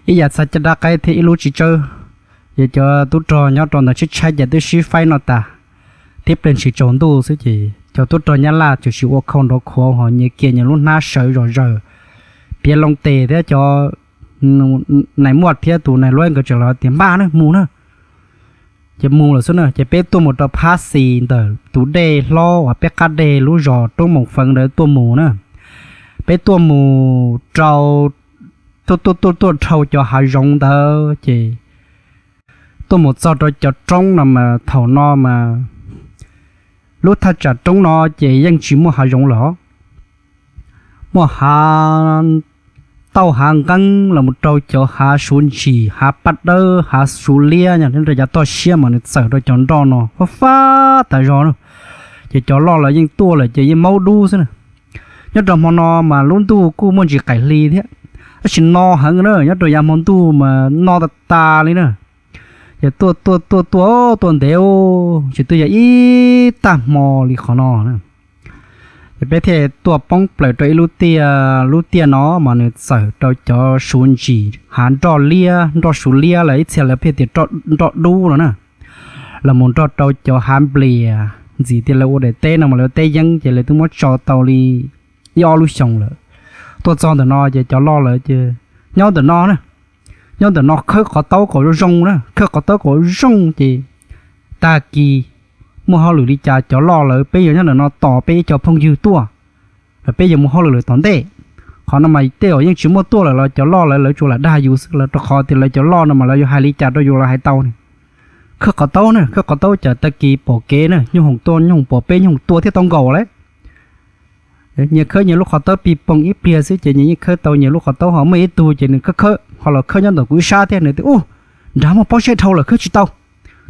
ib yam txha caj dab qaib thiab ib lub txiv tsawb. Ces cov tub rog nyob rau ntawd tshaib tshaib ces twb sib faib noj tas, tib pliag ntshis tsaus ntuj xwb ces cov tub rog nyab laj tsuas sim ua khau nrov khuav ho nyias kiag nyias lub hnab sawv zom zaws, piav loo tes thiab cov nais muaj thiab tus nais luab nkawd tseem los tias, Npaj na, mus na. Ces mus lawm xwb na, ces peb tuaj mus rau phab xis ntawm tus dej hlob uas peb qab deg lub zos Roob Moos Feev ntawd tuaj mus na. Peb tuaj mus rau, tuaj tuaj tuaj tuaj dhau cov hav zoov ntawd ces tuaj mus txog rau cov roob no mas thaum no mas lub thaj tsam roob no ces yeej tsis muaj hav zoov lawm. Muaj hav tauj hav nqeeb los mus rau cov hav suav ntsim, hav paj dawb, hav suav liab, nyob rau yav toj siab mas nws txawm rau cov nroj no fab fab tas zog na. Ces cov loj los yeej tuaj lawm ces yeej maub dub xwb na. Nyob rau hmo no mas lub ntuj kuj muaj ntsis qaim hli thiab, tab sis no heev na, nyob rau yav hmo ntuj mas no tas tas li na. Ces tuaj tuaj tuaj tuaj tuaj ntev, tsis twb yog ib tag hmo li qhov no na. Ces peb thiaj tuaj poob plaws rau ib lub tiaj, lub tiaj no mas nws txawm rau cov suv ntsis hav nroj liab, nroj suv liab los ib txhia lawv pheej tias nroj dub no na. Los mus nrog rau cov hav nplias ntxiv tias lawv ua daim teb no mas lawv teb yeeb ces lawv twb muab tso tau li ib ob lub xyoos lawm. Tuaj txog ntawm no ces cov loj lawv ces nyob ntawm no na, nyob ntawm no khawb qhov taub kom zoo zoo na, khawb qhov taub kom zoo ces tag kis muaj hauj lwm li cas cov loj lawv peb yuav nyob ntawm no tos peb ib co phooj ywg tuaj, peb yuav mus hauj lwm lawm tom ntej. Qhov no mas tej zaum yeej tsis muaj tuaj lawm los cov loj lawv lawv tsuas lam dag yus xwb, rau qhov tias lawv cov loj no mas lawv yuav hais li cas rau yus lawv hais tau ne. Khawb qhov taub na, khawb qhov taub ces tag kis pom kev na, nyuj hoom tuaj nyuj hoom pom peb nyuj hoom tua thiab tau nkaus lawm. Nyias khawb nyias lub qhov taub pis poog ib pliag xwb ces nyias yeej khawb tau nyias lub qhov taub, ho muaj ib tug ces nws khawb khawb ho los khawb nyob ntawm kuv ib sab thiab nws tias, Ub, nrad muaj pob zeb dhau lawm khawb tsis tau.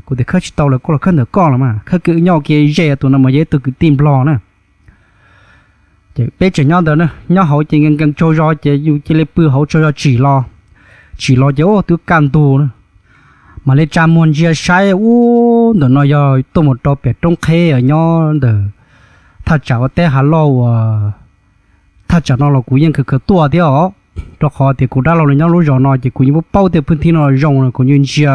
Kuv tias, Khawb tsis tau los koj los khawb ntawm koj los mas. Khawb kwv nyob ua ke ze, tus no mas yog ib tug kwv tij Nplog na. Ces peb tseem nyob ntawd na, nyob hauv ces nkees nkees tsaug zog ces yus cia li pw hauv tsaug zog tsim los. Tsim los ces ua twb kaj ntug na, mam li tsa muag ntsia saib ub ntawm no yog tuaj mus rau pem roob qheb nyob ntawm thaj tsam ua teb hav loj uas thaj tsam no los kuv yeej khaws khaws tuaj thiab os, rau qhov tias kuv dab laug nyob lub zos no ces kuv yeej paub paub tias pwj thib no zoo no, kuv yeej ntsia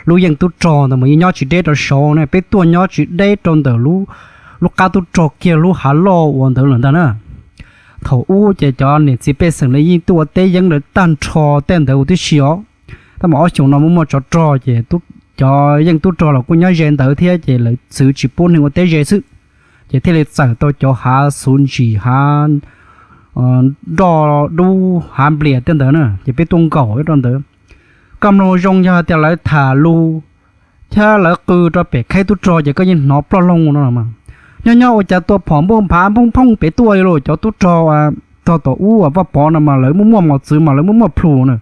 lub yeej tub rog ntawd mas yeej nyob tsis deb rau saud na, peb tuaj nyob tsis deb rau ntawm lub qab tub rog kiag lub hav loj uas ntawd lawm ntag na. Thaum ub ces cov niam txiv pej xeem lawv yeej tuaj ua teb yeeb lawv tag nrho tej ntawd huv tib si os. Tab mas ob xyoos no muaj muaj tsov rog ces cov yeej tub rog los kuj nyob ze ntawd thiab ces lawv txwv tsis pub neeg ua teb ze xwb, ces thiaj li txawm tau cov hav xuv ntsis hav nroj dub hav nplias tej ntawd na, ces peb tuaj nkaum rau ntawd. Koj mloog zoo yog tias lawv tham lus thiab lawv qw rau pem khaib tub rog ces koj yeej hnov ploj loo no. Nyob nyob ua cas tua phom npuaj nphav nphooj phooj pem tuaj li los cov tub rog tog tom ub uas Vaj Pov no mas lawv muaj muaj mos txwv mas lawv muaj muaj plhus na.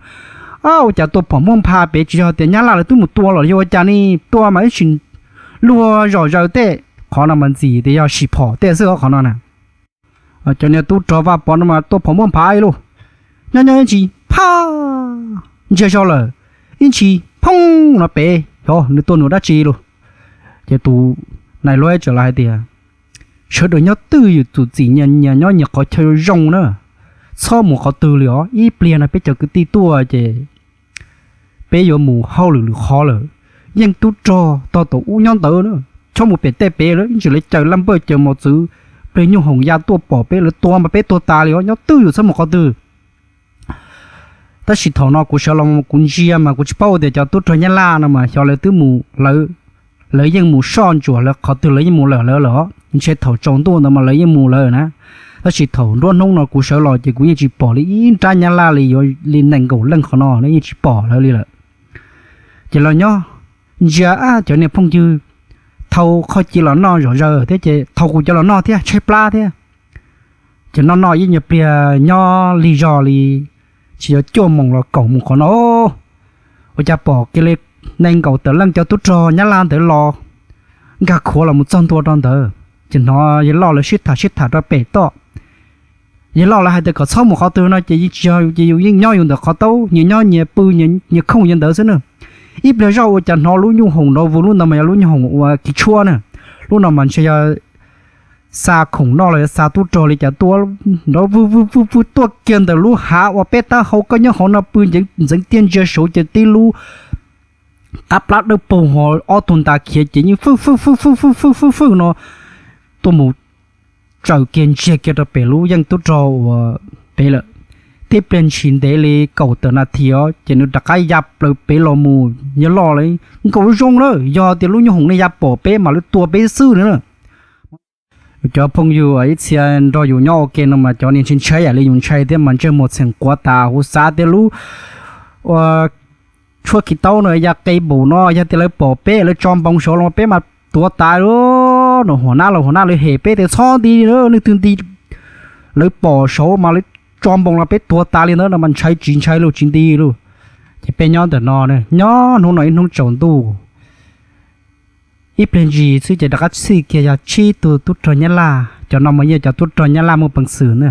Ua cas tua phom npuaj nphav pem tsis yog tias Nyab Laj lawv twb mus tua los yog ua cas ne, tua mas ib tsis luag zom zaws tej, qhov no mas ntxim tias yog sim phom tej xwb qhov no na. Cov niag tub rog Vaj Pov no mas tua phom npuaj nphav li los nyob nyob ib ntsis phaj ntsiag zog lawm, ib ntsis phooj no pem, xyov nws tua nws dab tsi los. Ces tus nais luab txawm los hais tias, Sawv daws nyob twj ywm txum txim nyias nyob nyias qhov chaw zoo na, txhob mus qhov twg li os, ib pliag no peb cov kwv tij tuaj ces peb yuav mus hauj lwm lwm qhov lawm. Yeej tub rog tog tom ub nyob ntawd na, txhob mus pem tej pem lawm, ib ntsis lawv caws laj npawj caws mos txwv, pliag nyuj hoom ya tuaj pom peb lawv tua mas peb tuag tas li os, nyob twj ywm txhob mus qhov twg. Tab sis thaum no kuv sawv los kuv ntsia mas kuv tsis paub tias cov tub rog Nyab Laj no mas xyov lawv twb mus, lawv yeej mus soj ntsuam lawv qhov twg lawv yeej mus lawm lawv los ntshe thaum tsaus ntuj ntawd mas lawv yeej mus lawm na. Tab sis thaum nruab hnub no kuv sawv los ces kuv yeej tsis pom li ib nrab Nyab Laj li yuav li nees nkaum leej qhov no yeej tsis pom lawv li lawm. Ces los nyob ntsia cov niag phooj ywg thau qhov ci los noj zom zaws thiab ces thau kuv cov los noj thiab tshaib plab thiab. Ces noj noj ib nyuag pliag nyob lig zog li tsis yog cuaj moos los kaum moos qhov no, ua cas pom kiag li nees nkaum tawm leej cov tub rog Nyab Laj ntawd los nkag khuav los mus txog ntua rau ntawd. Ces hnov yawg loj lawv sib tham sib tham rau pem toj. Yawg loj lawv hais tias kom txhob mus qhov twg no ces yeej tsis yog, ces yus yeej nyob yus ntawm qhov taub, nyias nyob nyias pw nyias khooj nyias ntawd xwb na. Ib pliag zoj ua cas hnov lub nyuj hoom nrov vwg, lub ntawd mas yog lub nyuj hoom uas kiv tshuab na. Lub no mas ntshe yog xa khoom noj los yog xa tub rog li cas tuaj nrov vwg vwg vwg vwg tuaj kiag ntawm lub hav uas peb taub hau, koj nyob hauv no pw ntxeev tiaj ntsia saud ces tib lub qab plab dawb paug ho ob tug ntas khiav ces yeej fwj fwj fwj fwj fwj fwj fwj no tuaj mus tsaws kiag ntsiag kiag rau pem lub yeej tub rog uas pem lawm. Tib pliag ntshis ntev li kaum tawm nas this os ces nws rov qab ya plaws pem los mus, yawg loj lawv nkaum zoo na, yog tias lub nyuj hoom ne ya pom peb mas lawv tua peb xwb na. Cov phooj ywg ib txhia nrog yus nyob ua ke no mas cov niag ntshai ntshai yam li yus ntshai thiab mas ntsej muag txheem quav tas huv, xav tias lub ua tshuab kiv taub no ya qe npaum no yog tias lawv pom peb lawv tso npoos saud los peb mas tuav tas lawm. Nws huam nab los huam nab lawv hem peb tias txhob nti, leej twg nti lawv pom saud mas lawv tso npoos los peb tuav tas li ntawd no mas ntshai tsis ntshai los tsis nti lauj. Ces peb nyob ntawm no, nyob hnub no ib hnub tsaus ntuj, ib pliag ntsis xwb ces rov qab txhij kiag yog tsib tug tub rog Nyab Laj, cov no mas yog cov tub rog Nyab Laj muaj peev xwm na.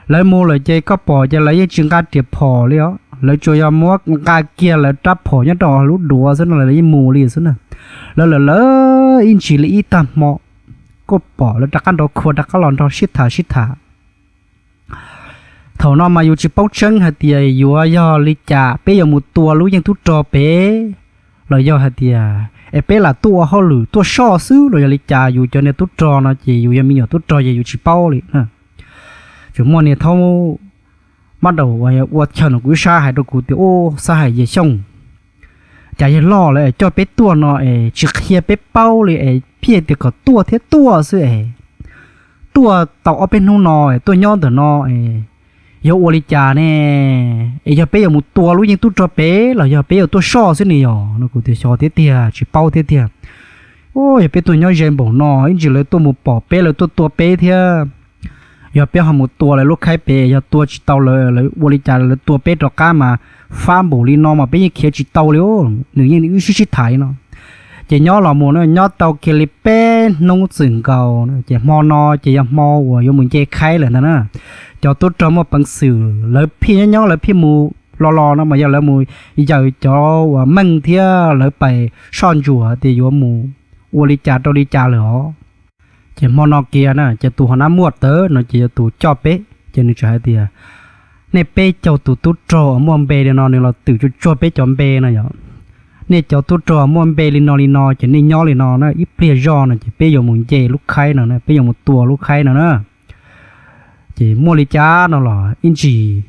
Lawv mus lawm ces koj pom ces lawv yeej tsis nqa riam phom li os, lawv tsuas yog muab nqa kiag lawv rab phom nyob rau lub duav xwb no lawv yeej mus li xwb na. Lawv lawm lawv ib ntsis li ib tag hmo, kuj pom lawv rov qab nrov khua rov qab los nrog sib tham sib tham. Thaum no mas yus tsis paub tseeb hais tias yuav yog li cas, peb yuav mus tua lub yeej tub rog pem los yog hais tias es peb lam tuaj ua hauj lwm tuaj soj xwb los yog li cas, yus cov niag tub rog no ces yus yog me nyuam tub rog ces yus tsis paub li. Tsuas muaj niag thaub mab daum ua chaw no kuv ib sab hais rau kuv tias, u, xab hais yawg Xyooj, cas yawg loj lawv es coj peb tuaj no es tsis qhia peb paub li es pheej tias kom tuaj thiab tuaj xwb es tuaj tau ob peb hnub no es tuaj nyob ntawm no es yog ua li cas ne? Es yog peb yuav mus tua lub yeej tub rog pem los yog peb yuav tuaj soj xwb ne yog no? Kuv tias xyov thiab tiag, tsis paub thiab tiag. U, yog peb tuaj nyob ze npaum no ib ntsis lawv tuaj mus pom peb lawv tuaj tua peb thiab. Yog peb ho mus tua lawv lub khaib pem, yog tua tsis tau lawv, lawv ua li cas lawv tua peb rov qab mas fab npaum li no mas peb yeej khiav tsis tau li. Nws yeej wb sib sib tham li no. Ces nyob los mus no nyob tau kiag li peb hnub txwm nkaus ces hmo no ces yog hmo uas yuav mus nce khaib lawm ntag na. Cov tub rog muaj peev xwm lawv pheej nyob nyob lawv pheej mus los los no mas yog lawv mus yaws cov uas meej thiab lawv pais soj ntsuam tias yuav mus ua li cas rau li cas lawm os. Ces hmo no kiag na ces tus hos nab muaj tawv no ces yog tus coj peb, ces nws txawm hais tias, nej peb caug tus tub rog uas muaj npe li no nws los twm tsuag tsuag peb cov npe no yog, nej cov tub rog muaj npe li no li no ces nej nyob li no na, ib pliag zog no ces peb yuav mus nce lub khaib no, peb yuav mus tua lub khaib no na. Ces muaj li cas no los ib ntsis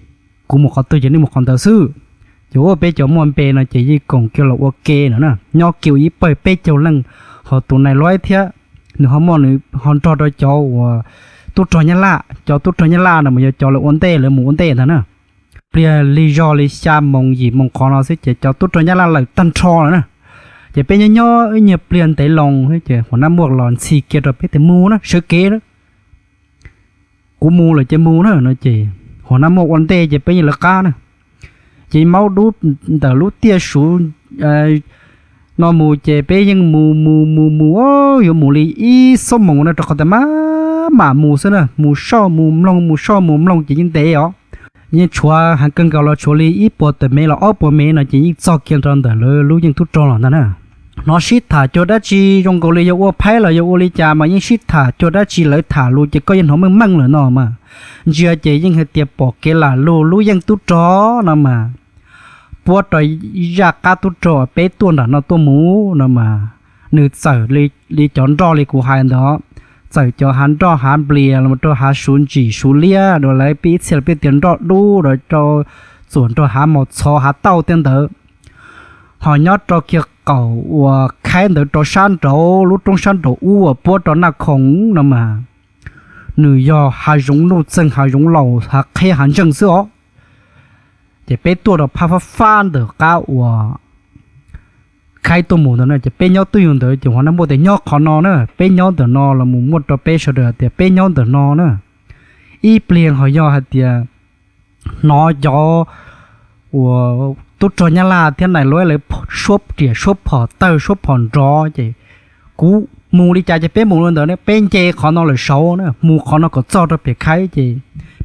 kuv mus qhov twg ces nej mus qhov ntawd xwb. Ces ua peb cov muaj npe no ces yeej koom kiag los ua ke no na, nyob kiag ua ib pawg peb caug leej, ho tus nais luaib thiab nws ho muaj nws ho nrog rau cov uas tub rog Nyab Laj, cov tub rog Nyab Laj no mas yog cov lawv ua ntej, lawv mus ua ntej ntag na. Pliag lig zog li xya moos yim moos qhov no xwb ces cov tub rog Nyab Laj lawm tag nrho lawm na. Ces peb nyob nyob ib nyuag pliag ntev loo xwb ces hos nab muaj los ntxhi kiag rau peb tias mus na, sawv kev na, kuv mus lawm ces mus na no ces hos nab muaj ua ntej ces peb yeej lawv qab na. Ces maub dub ntawm lub tiaj suv no mus ces peb yeej mus mus mus mus, yuav mus li ib xuab moos na rau qhov tias maj mam mus xwb na, mus soj mus mloog mus soj mus mloog ces yeej ntev os. Yeej tshuav heev kawg nkaus los tshuav li ib puas tawm mev los ob puas mev no ces yeej txog kiag rau ntawm lawv lub yeej tub rog los ntag na. Hnov sib tham cuag dab tsi zoo nkaus li yog ua phaib los yog ua li cas mas yeej sib tham cuag dab tsi, lawv tham lus ces koj yeej hnov meej meej lawm no mas. Ntsia ces yeej hais tias pom kev lam lug lub yeej tub rog no mas puab rau zaj qab tub rog peb tuaj nram no tuaj mus no mas, nws txawm li cov nroj li kuv hais ntawd, txawm cov hav nroj hav nplias los rau hav suv ntsim suv liab rau lawv pib ib txhia peb tias nroj dub rau, txuam nrog hav mos txhov hav tauj tej ntawd. Ho nyob rau kiag qaum uas khaib ntawd rau sab nraud lub roob sab nraud ub uas puab rau Naj Khoom no mas, nws yog hav zoov nuj txeeg hav zoov laus hav qheb hav ntseej xwb os. Ces peb tuaj rau phab fab fab ntawm qab uas khaib tuaj mus ntawd na, ces peb nyob twj ywm ntawd ces hos nab muaj tias nyob qhov no na, peb nyob ntawm no los mus muaj rau peb sawv daws tias peb nyob ntawm no na. Ib pliag ho yog hais tias hnov cov uas tub rog Nyab Laj thiab nais luaib lawv suab riam suab phom tawg suab phom nrov ces kuv mus li cas ces peb mus li ntawd, peb nce qhov no lawm saud na, mus qhov no kom txog rau pem khaib ces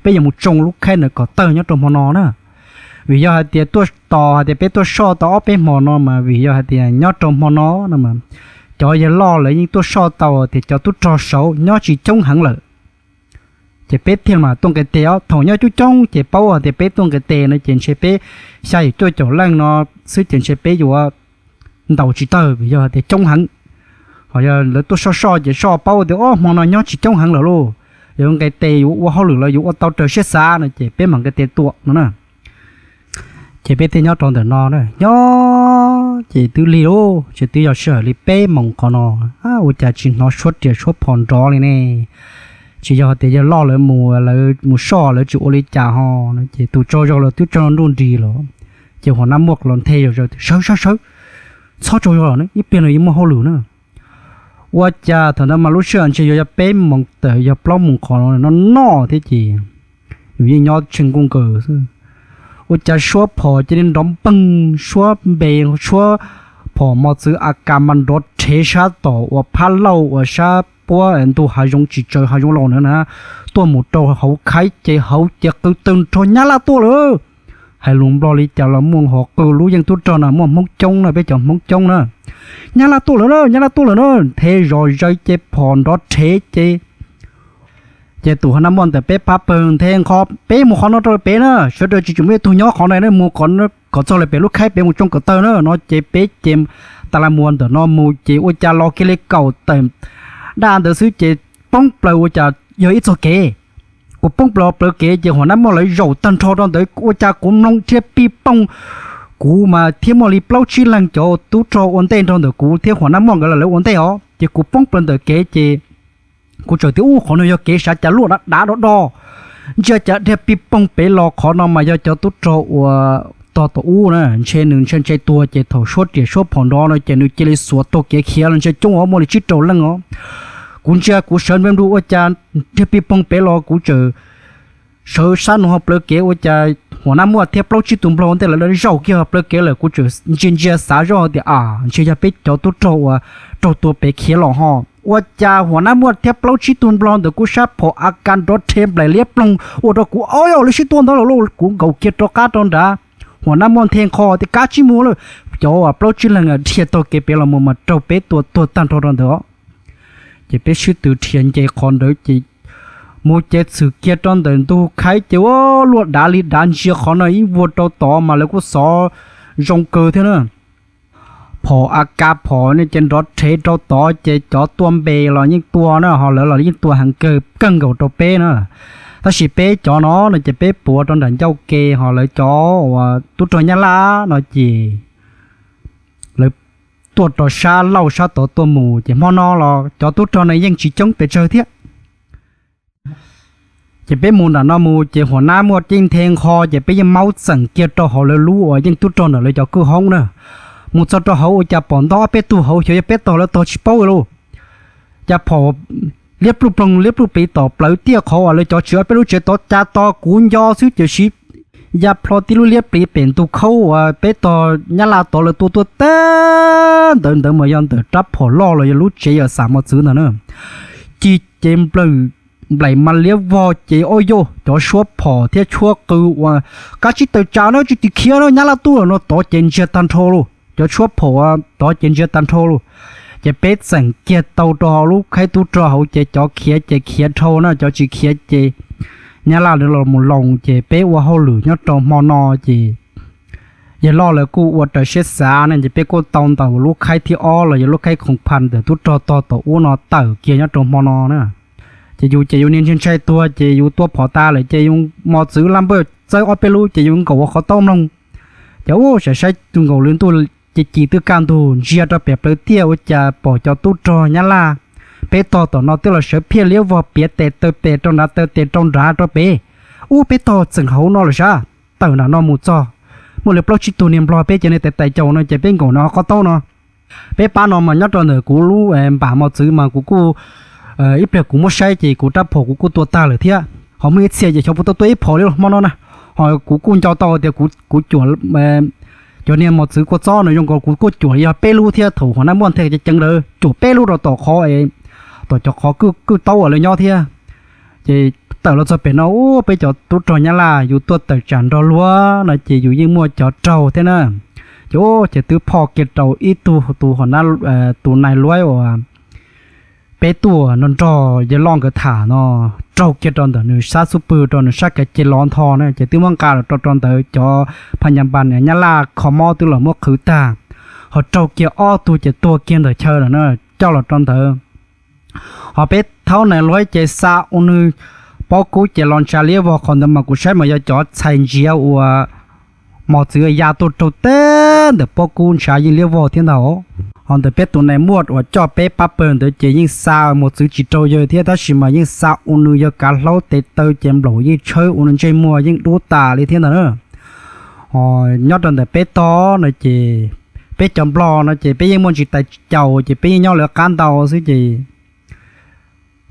peb yuav mus tsoo lub khaib ntawd kom tawg nyob rau hmo no na. Vim yog hais tias tuaj tos hais tias peb tuaj soj tau ob peb hmo no mas vim yog hais tias nyob rau hmo no no mas cov yawg loj lawv yeej tuaj soj tau tias cov tub rog saud nyob tsis coob heev lawm. Ces peb thiaj mam tuaj nqis tes os, thaum nyob coob coob ces paub hais tias peb tuaj nqis tes no ces ntshe peb xya yim cuaj caum leej no xwb ces ntshe peb yuav ntaus tsis tawg vim yog hais tias coob heev. Ho yog lawv tuaj soj soj ces soj paub tias ob hmo no nyob tsis coob heev lawm lauj, yuav nqis tes yuav ua hauj lwm los yuav ua tau raws siab xav no ces peb mam nqis tes tuaj no na. Ces peb thiaj nyob rau ntawm no na, nyob ces twb lig lauj, ces twb yog sij hawm li peb moos qhov no, ua cas tsis hnov suab riam suab phom nrov li ne? Tsis yog tias yawg loj lawv mus, lawv mus soj lawv tsis ua li cas ho no ces tus tsaug zog los twb tsaug nruj nrig los. Ces hos nab muaj los nthe zog zog tias sawv sawv sawv, txhob tsaug zog los ib pliag no yuav muaj hauj lwm na. Ua cas thaum ntawd mas lub sij hawm ntshe yuav yog peb moos tawm yog plaub moos qhov no noj thiab ces yus yeej nyob tshee nkuj nkaws xwb. Ua cas suab phom cia li nrov npeeg, suab npe, suab phom mos txwv a kas mas nrov rhev sab tom uas phab lauj uas sab puab ntu hav zoov tsis tsaws hav zoov laus na, tuaj mus rau hauv khaib ces hauv ces qw tawg nrho, Nyab Laj tuaj lawm. Hais lus Nplog li cas los muaj hov qw, lub yeej tub rog na muaj Hmoob coob na, peb cov Hmoob coob na. Nyab Laj tuaj lawm na, Nyab Laj tuaj lawm na, nthe zos zaws ces phom nrov rhev ces ces tus hua nab muaj ntawm peb pab pawg nthe nqho, Peb mus qhov no rau pem na, sawv daws tsis tsim muaj ib tug nyob qhov no na, mus kom txog lawm pem lub khaib pem mus tsoo kom tawg na no ces peb ces tas la muas ntawm no mus ces ua cas los kiag li kaum tawm daj ntawd xwb ces poob plaws ua cas yog ib txog kev. Kuv poob plaws plawv kev ces hua nab muaj lawv zaum tag nrho rau ntawd ua cas kuv mloog dhia pij pooj. Kuv mas thiab muaj li plaub tsib leeg cov tub rog ua ntej nrog ntawm kuv thiab hua nab muaj nkawd los lawv ua ntej os ces kuv poob plaws ntawm kev ces kuv txawm tias, Ub, qhov no yog kev sav cas luaj dav dav do do, ntsia cas dhia pij pooj pem los qhov no mas yog cov tub rog uas tog tom ub na, ntshe nws ntshe ntshe tuag ces thaum suab riam suab phom nrov no ces nws cia li xuas taug kev khiav los ntshe coob os, muaj li tsib rau leej os. Kuv ntsia kuv sawv npe nru ua cas dhia pij pooj pem los kuv txawm sawv sab no ho plawv kev ua cas hua nab muaj thiab plaub tsib tug nplog ntej lawv zaum kiag ho plawv kev lawm kuv txawm ntsia ntsia xav zoj tias, A, ntshe yog peb cov tub rog uas raug tua pem khiav los ho. Ua cas hua nab muaj thiab plaub tsib tug nplog ntawm kuv sab phom a kas nrov rhe nplaim liab ploog ua rau kuv, Ob, lawv sib tua ntawd los lauj. Kuv nkaum kiag rov qab rau nrad, hua nab muaj nthe nqho tias, Kav tsij mus lawm. Cov plaub tsib leeg dhia taug kev pem los mus mas raug peb tua tuag tag nrho rau ntawd os. Ces peb sib tw dhia nce qhov ntawd ces mus ces txhwm kiag rau ntawm ntug khaib ces ua luaj dav li dav, ntsia qhov no ib vuag rau tod mas lawv kuj xov zoo kawg thiab na. Phom a kas phom ne ces nrov rhe rau tod ces cov tua npe los yeej tua na, ho lawv los yeej tua heev kawg kawg nkaus rau peb na. Tab sis peb cov no no ces peb puav rau nram ncauj ke, ho lawv cov uas tub rog Nyab Laj no ces lawv tuaj rau sab laug sab tod tuaj mus ces hmo no los cov tub rog no yeej tsis coob pes tsawg thiab. Ces peb mus nram no mus ces hua nab muaj ceeb nthe nqho ces peb yeej maub txeem kiag rau hauv lawv lub uas yeej tub rog ntawm lawv cov kwj hoob na. Mus txog rau hauv ua cas pom ntog ob peb tug hauv xyov yog peb tog lawv tog tsis paub lauj. Cas phom liab pluj ploog liab pluj plig tom plawv tiaj qhov uas lawv cov tsev ob peb lub tsev tod cas tos kuv nco xwb ces siv ya plho tib lub liab plig pem ntug khaub uas peb tog Nyab Laj tod lawv tua tuaj tag ntawd ntawd mas yog ntawm rab phom loj los yog lub tsev uas xam mos txwv ntawd na. Ci ces nplawm nplaim mas liab vog ces ob yog cov suab phom thiab tshuab qw uas, Kav tsij tawm tsam na, tsis tim khiav na, Nyab Laj tuaj lawm no tod ces ntsiag tag nrho lauj. Cov tshuab phom tod ces ntsiag tag nrho lauj. Ces peb txeem kiag tau rau hauv lub khaib tub rog hauv ces cov khiav ces khiav dhau na, cov tsis khiav ces Nyab Laj los mus loos ces peb ua hauj lwm nyob rau hmo no ces yawg loj lawv kuj ua raws siab xav ne ces peb kuj tau ntaus lub khaib thib ob los yog lub khaib khoom phas ntawm tub rog tog tom ub no tawm kiag nyob rau hmo no na. Ces yus ces yus niag ntshai ntshai tuag ces yus tua phom tas lawm ces yus mos txwv laj npawj txawb ob peb lub ces yus nkaum ua qhov taub mloog. Ces ub, saib saib tus nkaus lub ntuj ces ci twb kaj ntug ntsia rau pem plawv tiaj ua cas pom cov tub rog Nyab Laj peb tog tom no twb los sawv phiaj liab vog piav tes taw tes rau nrad taw tes rau nrad rau pem. Ub, peb tog txeem hauv no lawm sab, tawm nram no mus txog muaj li plaub tsib tug niag nplog peb cov niag tais tais caus no ces peb nkaum no qhov taub no. Peb pab no mas nyob rau ntawm kuv lub npam mos txwv mas kuv kuj, ib pliag kuv muab saib ces kuv rab phom kuv kuj tua tag lawm thiab. Ho muaj ib txhia ces xyov puas tau tua ib phom li los hmo no na. Ho kuv kuj nco tau tias kuv cuam cov niag mos txwv kua txob no zoo nkaus kuv kuj cuam yog peb lub thiab, thaum hua nab muaj nthe ceev ceev lawv cuam peb lub rau tom qhov, tom cov qhov kwj taub uas lawv nyob thiab. Ces tawm los txog pem no ub, peb cov tub rog Nyab Laj yus tuaj tawm tsam nrog luag no ces yus yeej muaj cov raug thiab na. Ces ub, ces twb phoj kiag rau ib tug tus hua nab, tus nais luaib uas peb tuaj nrog nrog yawg loj nkawd tham no, raug kiag rau ntawm nws sab xub pwg rau nws sab kav ce lov ntho na ces twb muab nqa los rau rau ntawd cov phas nyas npas Nyab Laj kho mob twb los muab qhwv tag. Ho raug kiag ob tug ces tuag kiag ntawm chaw lawm na, coj los rau ntawd. Ho peb thaub nais luaib ces xa ua nws pob kub ces los ntshav liab vog qhov ntawd mas kuv saib mas yog cov txhais ntsiav uas mos txwv ya tuaj raug tag ntawm pob kub ntshav yeej liab vog thiab ntag. Ho ntawm peb tus nais muaj uas coj peb pab pawg ntawd ces yeej xa mos txwv tsis raug yawg thiab tab sis mas yeej xa ua nws yog kav hlaub tes taw ces nplaum yeej tshawb ua nws ntsej muag yeej dub tas li thiab ntag na. Ho nyob rau ntawm peb tog no ces peb cov nplog no ces peb yeej muaj ntsis tais caus ces peb yeej nyob lawv qab ntau xwb ces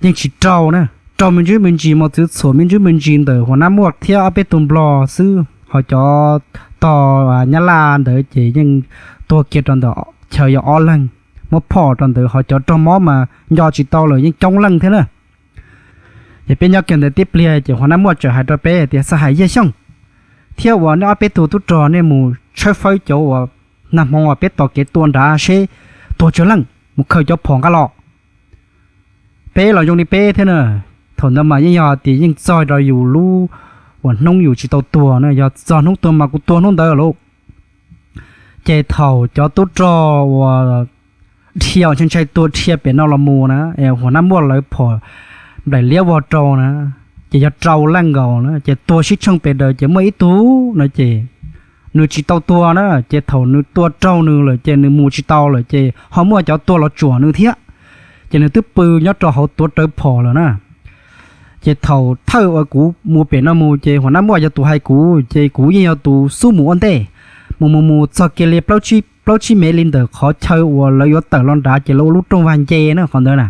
yeej tsis raug na. Raug me ntsis me ntsis mos txwv txhuam me ntsis me ntsis ntawm hua nab muaj thiab ob peb tug nplog xwb, ho cov tog Nyab Laj ntawd ces yeej tuag kiag rau ntawm chaw yog ob leeg. muab phoj rau ntawd, ho cov raug mob mas nco tsis tau lawm yeej coob leej thiab na. Ces peb nyob kiag ntawd tib pliag ces Huas Nab Muaj txawm hais rau peb tias, Xab Hais, Yaj Xyooj, thiab uas nej ob peb tug tub rog nej mus tshawb fawb cov uas nag hmo uas peb tos kev tua nrad seb tuag tsawg leej, mus khaws cov phom nqa los. Peb los zoo li peb thiab na, thaum ntawd mas yeej yog tias yeej txog rau yus lub uas hnub yus tsis tau tuag na, yog txog hnub tuag mas kuv tuag hnub ntawd lauj. Ces thaum cov tub rog uas dhia uas ntshai ntshai tuag dhia pem no los mus na, es Huas Nab Muaj lawv phom nplaim liab vog rau na, ces yog rau leej nkaus na, ces tuag sib tshooj pem daws ces muaj ib tug no ces nws tsis tau tuag na, ces thaum nws tua raug nws lawm ces nws mus tsis tau lawm ces ho muaj cov tuag los tsuam nws thiab, ces nws twb pw nyob rau hauv tuav rawv phom lawm na. Ces thaum thawj uas kuv mus pem no mus ces Huas Nab Muaj yog tus hais kuv, ces kuv yeej yog tus xub mus ua ntej, mus mus mus txog kiag li plaub tsib mev li ntawm qhov chaw uas lawv yuav tawm los nrad ces lawv ua lub rooj vag nce na qhov ntawd na.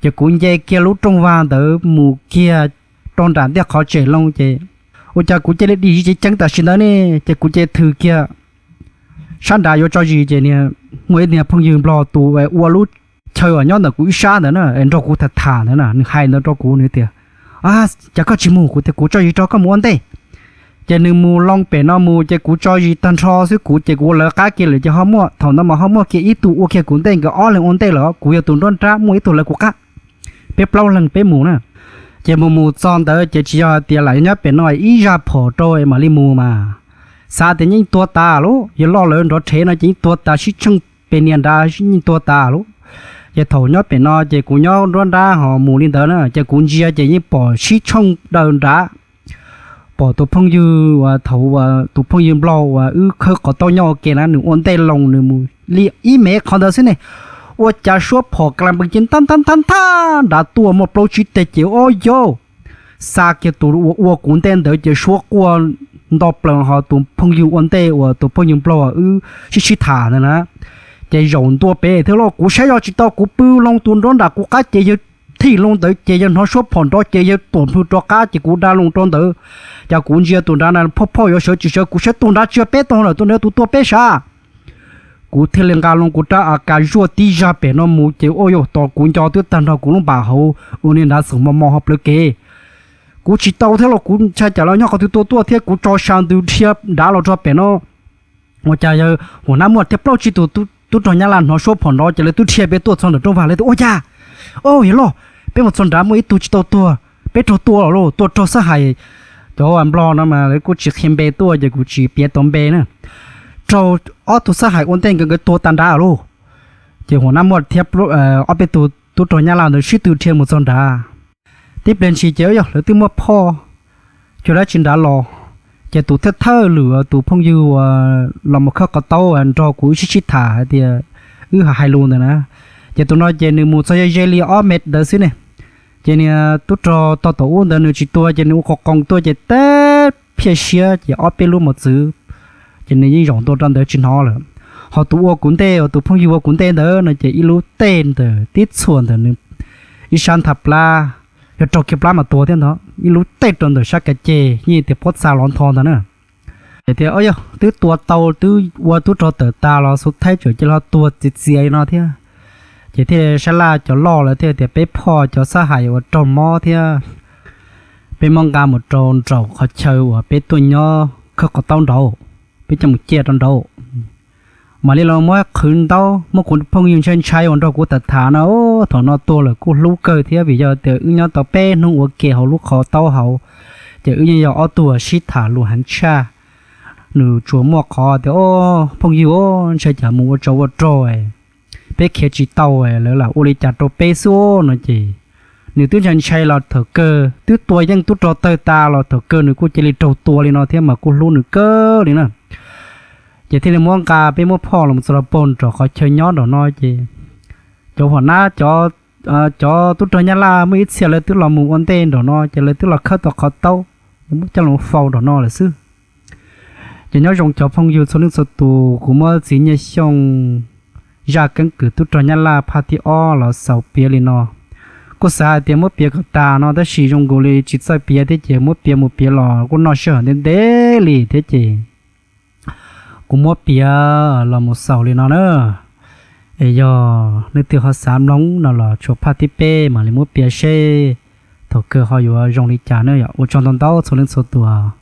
Ces kuv nce kiag lub rooj vag ntawd mus kiag rau nram ntej qhov tsev loo ces ua cas kuv cia li dim ceev ceev tam sim ntawd ne, ces kuv cia li thws kiag sab nrad yuav tso zis ces muaj ib niag phooj ywg nplog tus ua lub chaw uas nyob ntawm kuv ib sab ntawd na, nrog kuv tham tham ntawd na, nws hais ntawd rau kuv, nws tias, Cas koj tsis mus? Kuv tias, Kuv tso zis rau koj mus ua ntej. Ces nws mus loo pem no mus ces kuv tso zis tag nrho xwb kuv ces kuv ua lawv qab kiag lawm ces ho muaj, thaum ntawd mas ho muaj kiag ib tug ua kiag kuv ntej, nkawd ob leeg ua ntej lawm, kuv yog tus nruab nrab muaj ib tug lawv kuv qab, peb plaub leeg peb mus na. Ces mus mus txog ntawd ces tsis yog hais tias lam nyob pem no ib zaj phom rau mam li mus mas, xav tias yeej tuag tas lauj, yawg loj lawv nrov rhev no ces yeej tuag tas, sib tsheej pem nias nrad yeej tuag tas lauj. Ces thaum nyob pem no ces kuv nyob nruab nrab ho mus li ntawd na, ces kuv ntsia ces yeej pom sib tshooj daws nrad, pom tus phooj ywg uas thaum uas tus phooj ywg nplog uas wb khawb qhov taub nyob ua ke na, nws ua ntej loo nws mus li ib mev qhov ntawd xwb ne, ua cas suab phom kala npee ces ntab ntab ntab ntab nrad tuaj muaj plaub tsib teg ces ob yau xa kiag tus ua ua kuv ntej ntawd ces suab quaj nto plaws ho tus phooj ywg ua ntej uas tus phooj ywg nplog wb sib sib tham ntawd na, ces zaum ntua pem thiab lauj. Kuv saib zoj tsis tau, kuv pw loo tus nruab nram kuv qab ces yawg thim loo ntawd ces yawg hnov suab phom nrov ces yawg tuam plhws rov qab ces kuv da loo rau ntawd. Ces kuv ntsia tus nrad na phoj phoj yuav sawv tsis sawv, kuv saib tus nrad tsis yog peb tug lawm, tus nrad tus tuaj peb sab. Kuv thiaj li nqa loo kuv rab a kas zuaj tib zaj pem no mus ces ua yam tos kuv nco twb tag nrho kuv lub npam hauv ua niag nrad xoom mos mos hauv plawv kev. Kuv tsis tau thiab los kuv ntshai cas los nyob qhov twg tuaj tuaj thiab kuv tso sa ntws dhia nrad los rau pem no. Ua cas yawg Huas Nab Muaj thiab plaub tsib tus tub rog Nyab Laj hnov suab phom nrov ces lawv twb dhia peb tuaj txog ntawm rooj vag, lawv tias, Ua cas? Au, yawg loj, peb mus txog nrad muaj ib tug tsis tau tuag, peb raug tua los lauj, tua raug Xab Hais. Cov nplog no mas lawv kuj tsis qhia npe tuaj ces kuv tsis piav tau npe na. Raug ob tug Xab Hais ua ntej nkawd, nkawd tuag tas nrad lauj. Ces Huas Nab Muaj thiab ob peb tug tub rog Nyab Laj ntawd sib tw dhia mus txog nrad. Tib pliag ntshis ces yog lawv twb muab phoj cuag dab tsi nrad los, ces tus thawj thawj lwm tus phooj ywg uas los mus khawb qhov taub nrog kuv wb sib sib tham hais tias wb hais lus ntawd na, ces tus no ces nws mus txog ze ze li ob mev ntawd xwb ne. Ces niag tub rog tog tom ub ntawd nws tsis tuag ces nws ua qos qoos tuaj ces teb phiaj siab ces ob peb lub mos txwv, ces nws yeej zaum ntua rau ntawd tsis hnov lawm. Ho tus ua kuv ntej uas tus phooj ywg ua kuv ntej ntawd no ces ib lub tej ntawm tib txhuam ntawm nws ib sab ntha plab, yog raug kiag plab mas tuag thiab ntag, ib lub tej rau ntawm sab kav ceg yeej tias pob txha lov ntho ntag na. Ces tias, Au yog twb tua tau twb ua tub rog tawm tas los xub thaib tseem cia li ho tuag txias txias li no thiab. Ces thiaj sab laj cov loj lawv thiaj tias peb phoj cov Xab Hais uas raug mob thiab, peb muab nqa mus rau nraum qhov chaw uas peb tuaj nyob khawb qhov taub nraud, peb coj mus ciaj rau nraud. Mam li los muab qhwv ntaub, muab kuv phooj ywg ntshai ntshai uas nrog kuv tham tham no, thaum no tuag lawm kuj hlub kawg thiab vim yog tias wb nyob tau peb hnub ua ke hauv lub qhov taub hauv, ces wb yeej yog ob tug sib tham lus heev tshaj. Nws tsuas muaj qhov tias, Au, phooj ywg, ntshai cas mus ua tsov ua rog, peb khiav tsis tau, lawv lam ua li cas rau peb xwb no ces nws twb ntshai ntshai los thaum kawg twb tua yeej tub rog tawg tas los thaum kawg nws kuj cia li raug tua li no thiab mas kuj hlub nws kawg li na. Ces thiaj li muab nqa peb muab phoj los txog rau puag nram qhov chaw nyob nram no ces cov Huas Nab, cov tub rog Nyab Laj muaj ib txhia lawv twb los mus ua ntej nram no ces lawv twb los khawb tau qhov taub, muab coj los faus nram no lawm xwb. Ces nyob zoo cov phooj ywg txhua leej txhua tus, kuv muab txiv Nyiaj Xyooj zaj keeb kwm tub rog Nyab Laj phaj thib ob los xaus piav li no. Kuj xav hais tias muab piav kom tas no tab sis zoo nkaus li tsis txawj piav thiab ces muab piav mus piav los kuj noj sij hawm ntev ntev li thiab ces kuv muab piav los mus xaus li no na. Es yog leej twg ho xav mloog no los tshuab phaj thib peb mam li muab piav seb thaum kawg ho yuav zoo li cas na yom. Ua tsaug ntau ntau txhua leej txhua tus.